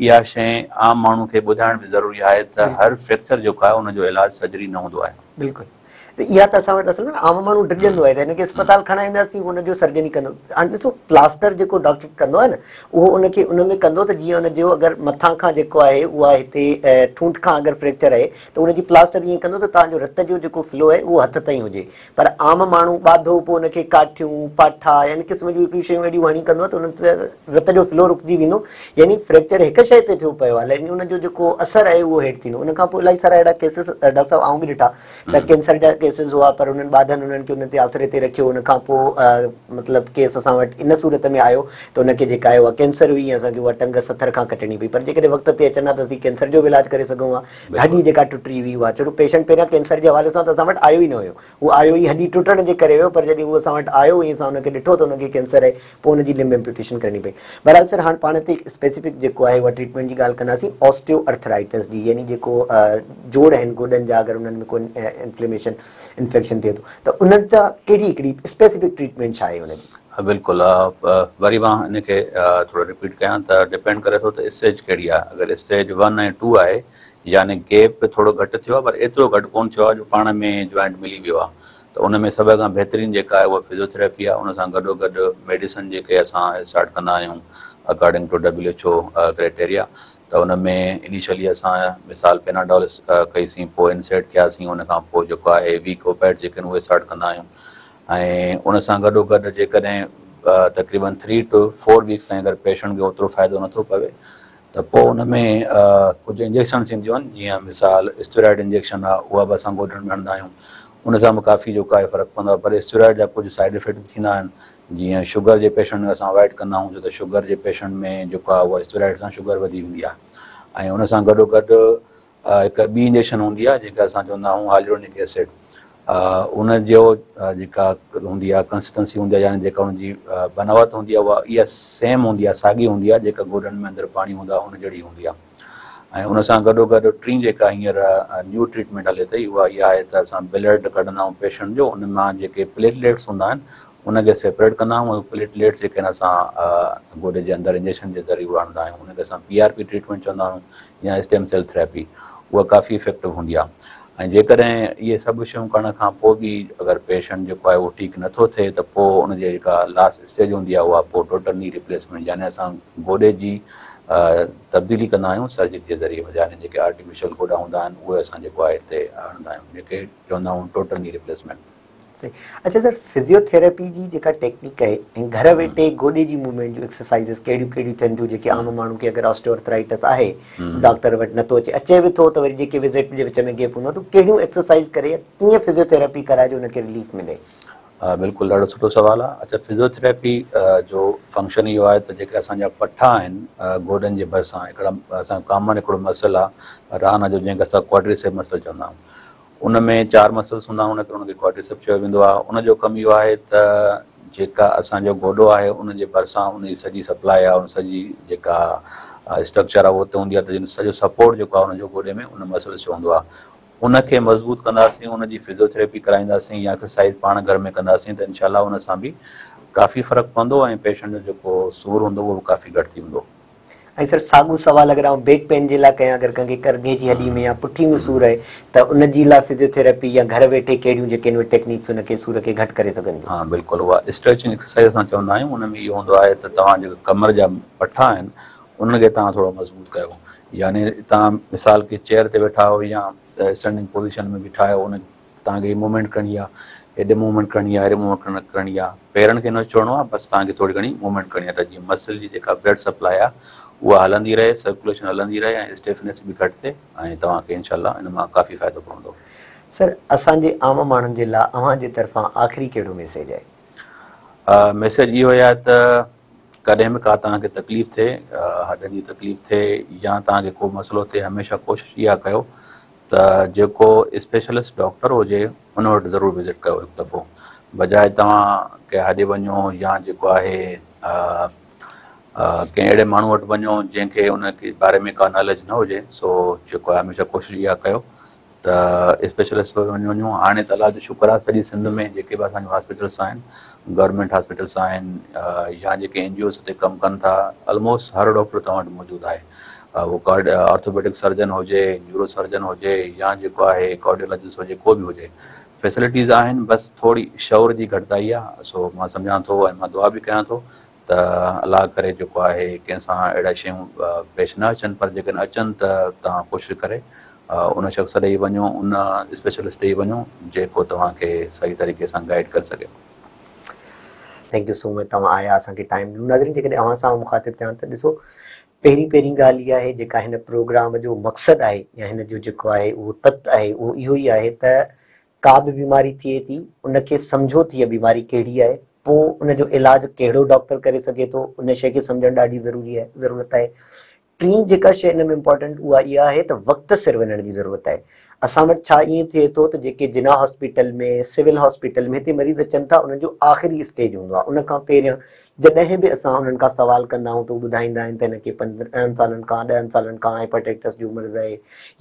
[SPEAKER 2] اها شيء عام ماڻهو کي ٻڌائڻ به ضروري آهي ته هر فريڪچر جيڪو آهي ان جو علاج سرجري نه هوندو آهي.
[SPEAKER 1] بلڪل ته اها ته اسان وٽ اصل ۾ عام ماڻهو ڊڄندو آهي ته هن کي اسپتال کڻائي وينداسين هن جو سرجري ڪندو هاڻي ڏسو پلاسٽر جيڪو ڊاڪٽر ڪندو آهي نه اهو ان کي ان ۾ ڪندو ته جيئن ان جو اگر مٿان کان جيڪو آهي اها هتي ٺونٺ کان اگر فريڪچر آهي ته ان جي پلاسٽر ائين ڪندو ته توهان جو رت جو جيڪو فلو آهي اهو هٿ تائين هجي پر عام ماڻهو ٻاڌو پوء ان کي ڪاٺيون، پاٺا يا ان قسم جون هڪڙيون شيون اهڙيون هڻي ڪندو آهي ته ان تي رت جو فلو رڪجي ويندو يعني فريڪچر هڪ شيء تي ٿيو پيو آهي ليڪن ان جو جيڪو اثر آهي اهو هيٺ ٿيندو ان کان پوء الاهي سارا اهڙا ڪيسز ڊاڪٽر صاحب آئون به ڏٺا ته ڪينسر جا ڪيسز هئا پر انهن ٻاڌن انهن کي ان تي آسري تي رکيو ان کان پوء مطلب ڪيس اسان وٽ ان صورت ۾ آيو ته ان کي جيڪا آهي اها ڪينسر هئي ۽ اسان کي اها ٽنگ سٿر کان ڪٽڻي پئي پر جيڪڏهن وقت تي اچن ها ته اسين ڪينسر جو به علاج ڪري سگهون ها هڏي جيڪا ٽٽي هئي اها ڇو جو پيشنٽ پهريان ڪينسر جي حوالي سان ته اسان وٽ آيو ئي نه هيو هو آيو ئي هڏي ٽٽڻ جي ڪري هيو پر جڏهن هو اسان وٽ آيو ۽ اسان ان کي ڏٺو ته ان کي ڪينسر آهي پوء ان جي لمب ايمپيوٽيشن ڪرڻي پئي بهرحال سر هاڻ پاڻ هتي اسپيسفڪ جيڪو آهي اها ٽريٽمينٽ جي ڳالهه ڪنداسين آسٽيو ارٿرائٽس جي يعني جيڪو جوڙ آهن گوڏن جا اگر انهن ۾ ڪو انفليميشن انفيڪشن ٿئي ٿو ته انهن جا ڪهڙي هڪڙي اسپيسفڪ ٽريٽمينٽ ڇا آهي ان جي؟
[SPEAKER 2] بلڪل وري مان ان کي ٿورو رپيٽ ڪيان ته ڊپينڊ ڪري ٿو ته اسٽيج ڪهڙي آهي اگر اسٽيج 1 ۽ 2 آهي يعني گيپ ٿورو گهٽ ٿيو آهي پر ايترو گهٽ ڪونه ٿيو آهي جو پاڻ ۾ جوائنٽ ملي ويو آهي ته ان ۾ سڀ کان بهترين جيڪا آهي اها فزيوٿراپي آهي ان سان گڏو گڏ ميڊيسن جيڪي اسان اسٽارٽ ڪندا آهيون according to W H O criteria ته ان ۾ انيشلي اسان مثال پيناڊول ڪئيسين پوء انسيڊ ڪياسين ان کان پوء جيڪو آهي ويڪ اوپيڊ جيڪي آهن اهي اسٽارٽ ڪندا آهيون ۽ ان سان گڏو گڏ جيڪڏهن تقريبن 3 ٽو 4 ويڪس تائين اگر پيشنٽ کي اوترو فائدو نٿو پوي ته پوء ان ۾ ڪجهه انجيڪشنس اينديون آهن جيئن مثال اسٽيرائڊ انجيڪشن آهي اها به اسان گوڏن ۾ هڻندا آهيون ان سان به ڪافي جيڪو آهي فرق پوندو آهي پر اسٽيرائڊ جا ڪجهه سائيڊ افيڪٽ به ٿيندا آهن جيئن شگر جي پيشنٽ ۾ اسان اوائڊ ڪندا آهيون ڇو ته شگر جي پيشنٽ ۾ جيڪو آهي اها اسٽيرائڊ سان شگر وڌي ويندي آهي ۽ ان سان گڏو گڏ هڪ ٻي انجيڪشن هوندي آهي جيڪا اسان چوندا آهيون هائلورونڪ ايسڊ ان جو جيڪا هوندي آهي ڪنسسٽنسي هوندي آهي يعني جيڪا ان جي بناوت هوندي آهي اها اها سيم هوندي آهي، ساڳي هوندي آهي جيڪا گوڏن ۾ اندر پاڻي هوندو آهي ان جهڙي هوندي آهي. ۽ ان سان گڏو گڏ ٽين جيڪا هينئر نيو ٽريٽمينٽ هلي ٿي اها اها آهي ته اسان بلڊ ڪڍندا آهيون پيشنٽ جو، ان مان جيڪي پليٽليٽس هوندا آهن ان کي سيپريٽ ڪندا آهيون ۽ پليٽليٽس جيڪي آهن اسان گوڏي جي اندر انجيڪشن جي ذريعي اهي هڻندا آهيون، ان کي اسان پي آر پي ٽريٽمينٽ چوندا آهيون يا اسٽيم سيل ٿراپي، اها ڪافي افيڪٽو هوندي آهي. ۽ جيڪڏهن اهي سڀ شيون ڪرڻ کان پوء به اگر پيشنٽ جيڪو آهي اهو ٺيڪ نٿو ٿئي ته پوء ان جي جيڪا لاسٽ اسٽيج هوندي آهي اها پوء ٽوٽل ني ريپليسمينٽ يعني اسان گوڏي جي تبديلي ڪندا آهيون سرجري جي ذريعي يعني جيڪي آرٽيفيشل گوڏا هوندا آهن اهي اسان جيڪو آهي هتي هڻندا آهيون جيڪي چوندا آهيون ٽوٽل ني ريپليسمينٽ.
[SPEAKER 1] صحيح اڇا سر فزيوٿيراپي جي جيڪا ٽيڪنيڪ آهي ۽ گهر ويٺي گوڏي جي موومينٽ جون ايڪسرسائيزز ڪهڙيون ڪهڙيون ٿين ٿيون جيڪي عام ماڻهو کي اگر آسٽيوآرٿرائٽس آهي ڊاڪٽر وٽ نٿو اچي اچي به ٿو ته وري جيڪي وزٽ جي وچ ۾ گيپ هوندو آهي ته ڪهڙيون ايڪسرسائيز ڪري يا ڪيئن فزيوٿيراپي ڪرائي جو ان کي رليف ملي.
[SPEAKER 2] بلڪل ڏاڍو سٺو سوال آهي. اڇا فزيوٿيراپي جو فنڪشن اهو آهي ته جيڪي اسان جا پٺا آهن گوڏن جي ڀرسان هڪڙا اسان جو ڪامن هڪڙو مسل آهي ران جو جنهن کي اسان ڪواڊريسيپ مسل چوندا آهيون ان ۾ چار مسلس هوندا آهن ان ڪري ان کي ڪواڊريسيپ چيو ويندو آهي. ان جو ڪم اهو آهي ته جيڪا اسان جو گوڏو آهي ان جي ڀرسان ان جي سڄي سپلاء آهي ان سڄي جيڪا اسٽرڪچر آهي اهو اتي هوندي آهي ته سڄو سپورٽ جيڪو آهي ان جو گوڏي ۾ ان مسلس جو هوندو آهي. ان کي مضبوط ڪنداسين ان جي فزيوٿراپي ڪرائينداسين يا ايڪسرسائز پاڻ گهر ۾ ڪنداسين ته انشاء الله ان سان به ڪافي فرق پوندو ۽ پيشنٽ جو جيڪو سور هوندو اهو به ڪافي گهٽ ٿي ويندو.
[SPEAKER 1] ۽ سر ساڳو سوال اگر آئون بيڪ پين جي لاء ڪيان اگر ڪنهن کي ڪرگهي جي هڏي ۾ يا پٺي ۾ سور آهي ته ان جي لاء فزيوٿيراپي يا گهر ويٺي ڪهڙيون جيڪي آهن اهي ٽيڪنيڪس ان کي سور کي گهٽ ڪري سگهن ٿيون.
[SPEAKER 2] ها بلڪل اها اسٽريچنگ ايڪسرسائز اسان چوندا آهيون ان ۾ اهو هوندو آهي ته توهان جيڪي ڪمر جا پٺا آهن انهن کي توهان ٿورو مضبوط ڪيو يعني توهان مثال ڪي چيئر تي ويٺا آهيو يا اسٽينڊنگ پوزيشن ۾ بيٺا آهيو ان توهان کي هي موومينٽ ڪرڻي آهي، هيڏي موومينٽ ڪرڻي آهي، هيڏي موومينٽ ڪرڻي آهي، پيرن کي نه ڇوڙڻو آهي، بس توهان کي ٿوري گهڻي موومينٽ ڪرڻي آهي ته جيئن مسل جي جيڪا بلڊ سپلاء آهي اها هلندي رهي، سرڪيوليشن هلندي رهي ۽ اسٽيفنيس به گهٽ ٿئي ۽ توهان کي انشاء الله ان مان ڪافي فائدو پوندو.
[SPEAKER 1] سر اسان جي عام ماڻهن جي لاء اوهان جي طرفان آخري ڪهڙو ميسيج آهي؟
[SPEAKER 2] ميسيج اهو آهي ته ڪڏهن به ڪا توهان کي تڪليف ٿئي، هڏن جي تڪليف ٿئي يا توهان کي ڪو مسئلو ٿئي هميشه ڪوشش اها ڪيو ته جيڪو اسپيشلسٽ ڊاڪٽر هجي ان وٽ ضرور وزٽ ڪيو هڪ دفعو بجاء توهان ڪنهن هاڏي وڃو يا جيڪو آهي ڪنهن اهڙي ماڻهو وٽ وڃو جنهن کي ان جي باري ۾ ڪا ناليج نه هجي سو جيڪو آهي هميشه ڪوشش اها ڪيو ته اسپيشلسٽ وٽ وڃو هاڻي ته الله جو شڪر آهي سڄي سنڌ ۾ جيڪي به اسان جون هاسپيٽلس آهن گورنمينٽ هاسپيٽلس آهن يا جيڪي اين جي اوز هتي ڪم ڪن ٿا الموسٽ هر ڊاڪٽر توهان وٽ موجود آهي اهو آرٿوپيڊڪ سرجن هجي، نيورو سرجن هجي يا جيڪو آهي ڪارڊيولاجسٽ هجي ڪو به هجي فيسلٽيز آهن بس ٿوري شعور جي گهٽتائي آهي سو مان سمجهان ٿو ۽ مان دعا به ڪيان ٿو ته الله ڪري جيڪو آهي ڪنهن سان اهڙا شيون پيش نه اچن پر جيڪڏهن اچن ته توهان ڪوشش ڪري ان شخص ڏي وڃو ان اسپيشلسٽ ڏي وڃو جيڪو توهان کي صحيح طريقي سان گائيڊ ڪري سگهي.
[SPEAKER 1] Thank you so much توهان آيا اسان کي ٽائيم ڏنو ناظرين جيڪڏهن اوهان سان آئون مخاطب ٿيان ته ڏسو پهرين پهرين ڳالهه اها آهي جيڪا هن پروگرام جو مقصد آهي يا هن جو جيڪو آهي اهو تت آهي اهو اهو ئي آهي ته ڪا به بيماري ٿئي ٿي ان کي سمجهو ته هيء بيماري ڪهڙي آهي پوء ان جو علاج ڪهڙو ڊاڪٽر ڪري سگهي ٿو ان شيء کي سمجهڻ ڏاڍي ضروري آهي ضرورت آهي ٽين جيڪا شيء ان ۾ امپارٽنٽ اها اها آهي ته وقت سر وڃڻ جي ضرورت آهي اسان وٽ ڇا ائين ٿئي ٿو ته جيڪي جناح هاسپيٽل ۾ سول هاسپيٽل ۾ هتي مريض اچن ٿا انهن جو آخري اسٽيج هوندو آهي ان کان پهريان جڏهن به اسان انهن کان سوال ڪندا آهيون ته هو ٻڌائيندا آهن ته هن کي 15 سالن کان 10 سالن کان هيپاٽائٽس جو مرض آهي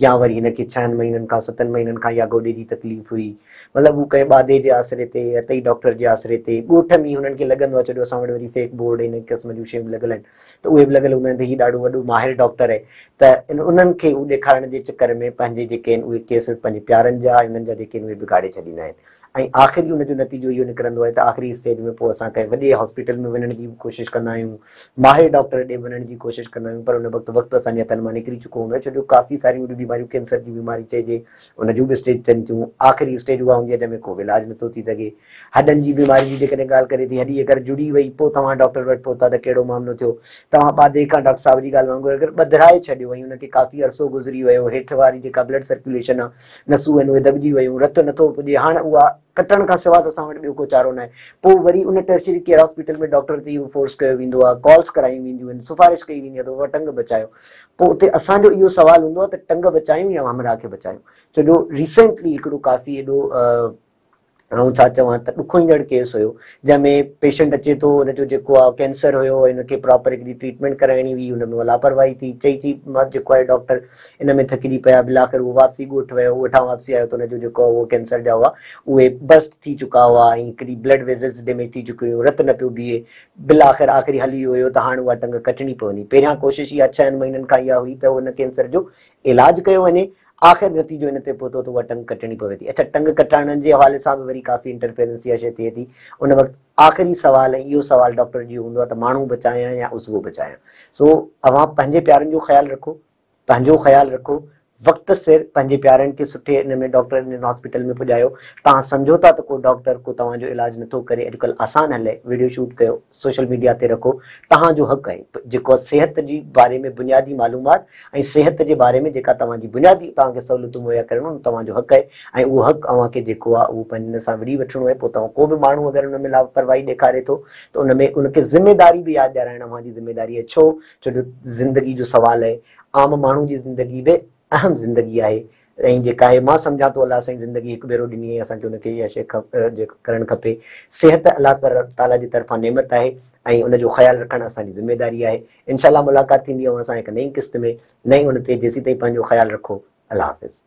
[SPEAKER 1] يا وري هن کي ڇهن مهينن کان ستن مهينن کان اها گوڏي جي تڪليف هئي مطلب هو ڪنهن ٻاڌي جي آسري تي يا ٽئي ڊاڪٽر جي آسري تي ڳوٺ ۾ هنن کي لڳندو آهي ڇو جو اسان وٽ وري فيڪ بورڊ ان قسم جون شيون لڳل آهن ته اهي به لڳل هوندا آهن ته هي ڏاڍو وڏو ماهر ڊاڪٽر آهي ته انهن کي هو ڏيکارڻ جي چڪر ۾ پنهنجي جيڪي آهن اهي ڪيسز پنهنجي پيارن جا ۽ انهن جا جيڪي آهن اهي بگاڙي ڇڏيندا آهن ۽ آخري ان جو نتيجو اهو نڪرندو آهي ته آخري اسٽيج ۾ پوء اسان ڪنهن وڏي هاسپيٽل ۾ وڃڻ جي به ڪوشش ڪندا آهيون ماهر ڊاڪٽر ڏي وڃڻ جي ڪوشش ڪندا آهيون پر ان وقت وقت اسان جي هٿن مان نڪري چڪو هوندو آهي ڇو جو ڪافي ساريون وڏيون بيماريون ڪينسر جي بيماري چئجي ان جون به اسٽيج ٿين ٿيون آخري اسٽيج اها هوندي آهي جنهن ۾ ڪو به علاج نٿو ٿي سگهي هڏن جي بيماري جي جيڪڏهن ڳالهه ڪري ٿي هڏي اگر جڙي وئي پوء توهان ڊاڪٽر وٽ پهتا ته ڪهڙو معاملو ٿيو توهان ٻاڌي کان ڊاڪٽر صاحب جي ڳالهه وانگر اگر ٻڌرائي ڇڏيو ۽ ان کي ڪافي عرصو گذري ويو هيٺ واري جيڪا بلڊ سرڪيوليشن آهي نسون آهن اهي دٻجي ويون رت نٿو پڄي هاڻ اها ڪٽڻ کان سوا ته اسان وٽ ٻيو ڪو چارو ناهي پوء وري ان ٽرشري ڪيئر هاسپيٽل ۾ ڊاڪٽر تي اهو فورس ڪيو ويندو آهي ڪالز ڪرايون وينديون آهن سفارش ڪئي ويندي آهي ته بابا ٽنگ بچايو پوء اتي اسان جو اهو سوال هوندو آهي ته ٽنگ بچايون يا همراهه کي بچايون ڇو جو ريسينٽلي هڪڙو ڪافي ايڏو آئون ڇا چوان ته ڏکوئيندڙ ڪيس هيو جنهن ۾ پيشنٽ اچي ٿو ان جو جيڪو آ ڪينسر هيو ۽ ان کي پراپر هڪڙي ٽريٽمينٽ ڪرائڻي هئي ان ۾ لاپرواهي ٿي چئي چئي جيڪو آهي ڊاڪٽر ان ۾ ٿڪجي پيا بالآخر اهو واپسي ڳوٺ ويو ڳوٺان واپسي آيو ته ان جو جيڪو اهو ڪينسر جا هئا اهي برسٽ ٿي چڪا هئا ۽ هڪڙي بلڊ ويزلز ڊيميج ٿي چڪيون هيون رت نه پيو بيهي بالآخر آخري حل اهو هيو ته هاڻ اها ٽنگ ڪٽڻي پوندي پهريان ڪوشش اها ڇهن مهينن کان اها هئي ته ان ڪينسر جو علاج ڪيو وڃي آخر نتيجو ان تي پهتو ته اها ٽنگ ڪٽڻي پوي ٿي. اڇا ٽنگ ڪٽائڻ جي حوالي سان به وري ڪافي انٽرفيرنس اها شيء ٿئي ٿي. ان وقت آخري سوال ۽ اهو سوال ڊاڪٽر جو هوندو آهي ته ماڻهو بچايان يا عضوو بچايان. سو اوهان پنهنجي پيارن جو خيال رکو، پنهنجو خيال رکو، وقت سر پنهنجي پيارن کي سٺي ان ۾ ڊاڪٽر انهن هاسپيٽل ۾ پڄايو. توهان سمجهو ٿا ته ڪو ڊاڪٽر ڪو توهان جو علاج نٿو ڪري اڄڪلهه آسان حل آهي وڊيو شوٽ ڪيو سوشل ميڊيا تي رکو توهان جو حق آهي جيڪو صحت جي باري ۾ بنيادي معلومات ۽ صحت جي باري ۾ جيڪا توهان جي بنيادي توهان کي سهولتون مهيا ڪرڻ اهو توهان جو حق آهي ۽ اهو حق اوهان کي جيڪو آهي اهو پنهنجي ان سان وڙهي وٺڻو آهي پوء توهان ڪو به ماڻهو اگر ان ۾ لاپرواهي ڏيکاري ٿو ته ان ۾ ان کي ذميداري به ياد ڏيارائڻ اوهان جي ذميداري آهي ڇو ڇو جو زندگي جو سوال آهي عام ماڻهو جي زندگي به اهم زندگي آهي ۽ جيڪا آهي مان سمجهان ٿو الله سائين زندگي هڪ ڀيرو ڏني آهي اسان کي ان کي اها شيء ڪرڻ کپي صحت الله تعالي جي طرفان نعمت آهي ۽ ان جو خيال رکڻ اسان جي ذميداري آهي انشاء الله ملاقات ٿيندي اوهان سان هڪ نئين قسط ۾ نئين ان تي جيسين تائين پنهنجو خيال رکو الله حافظ.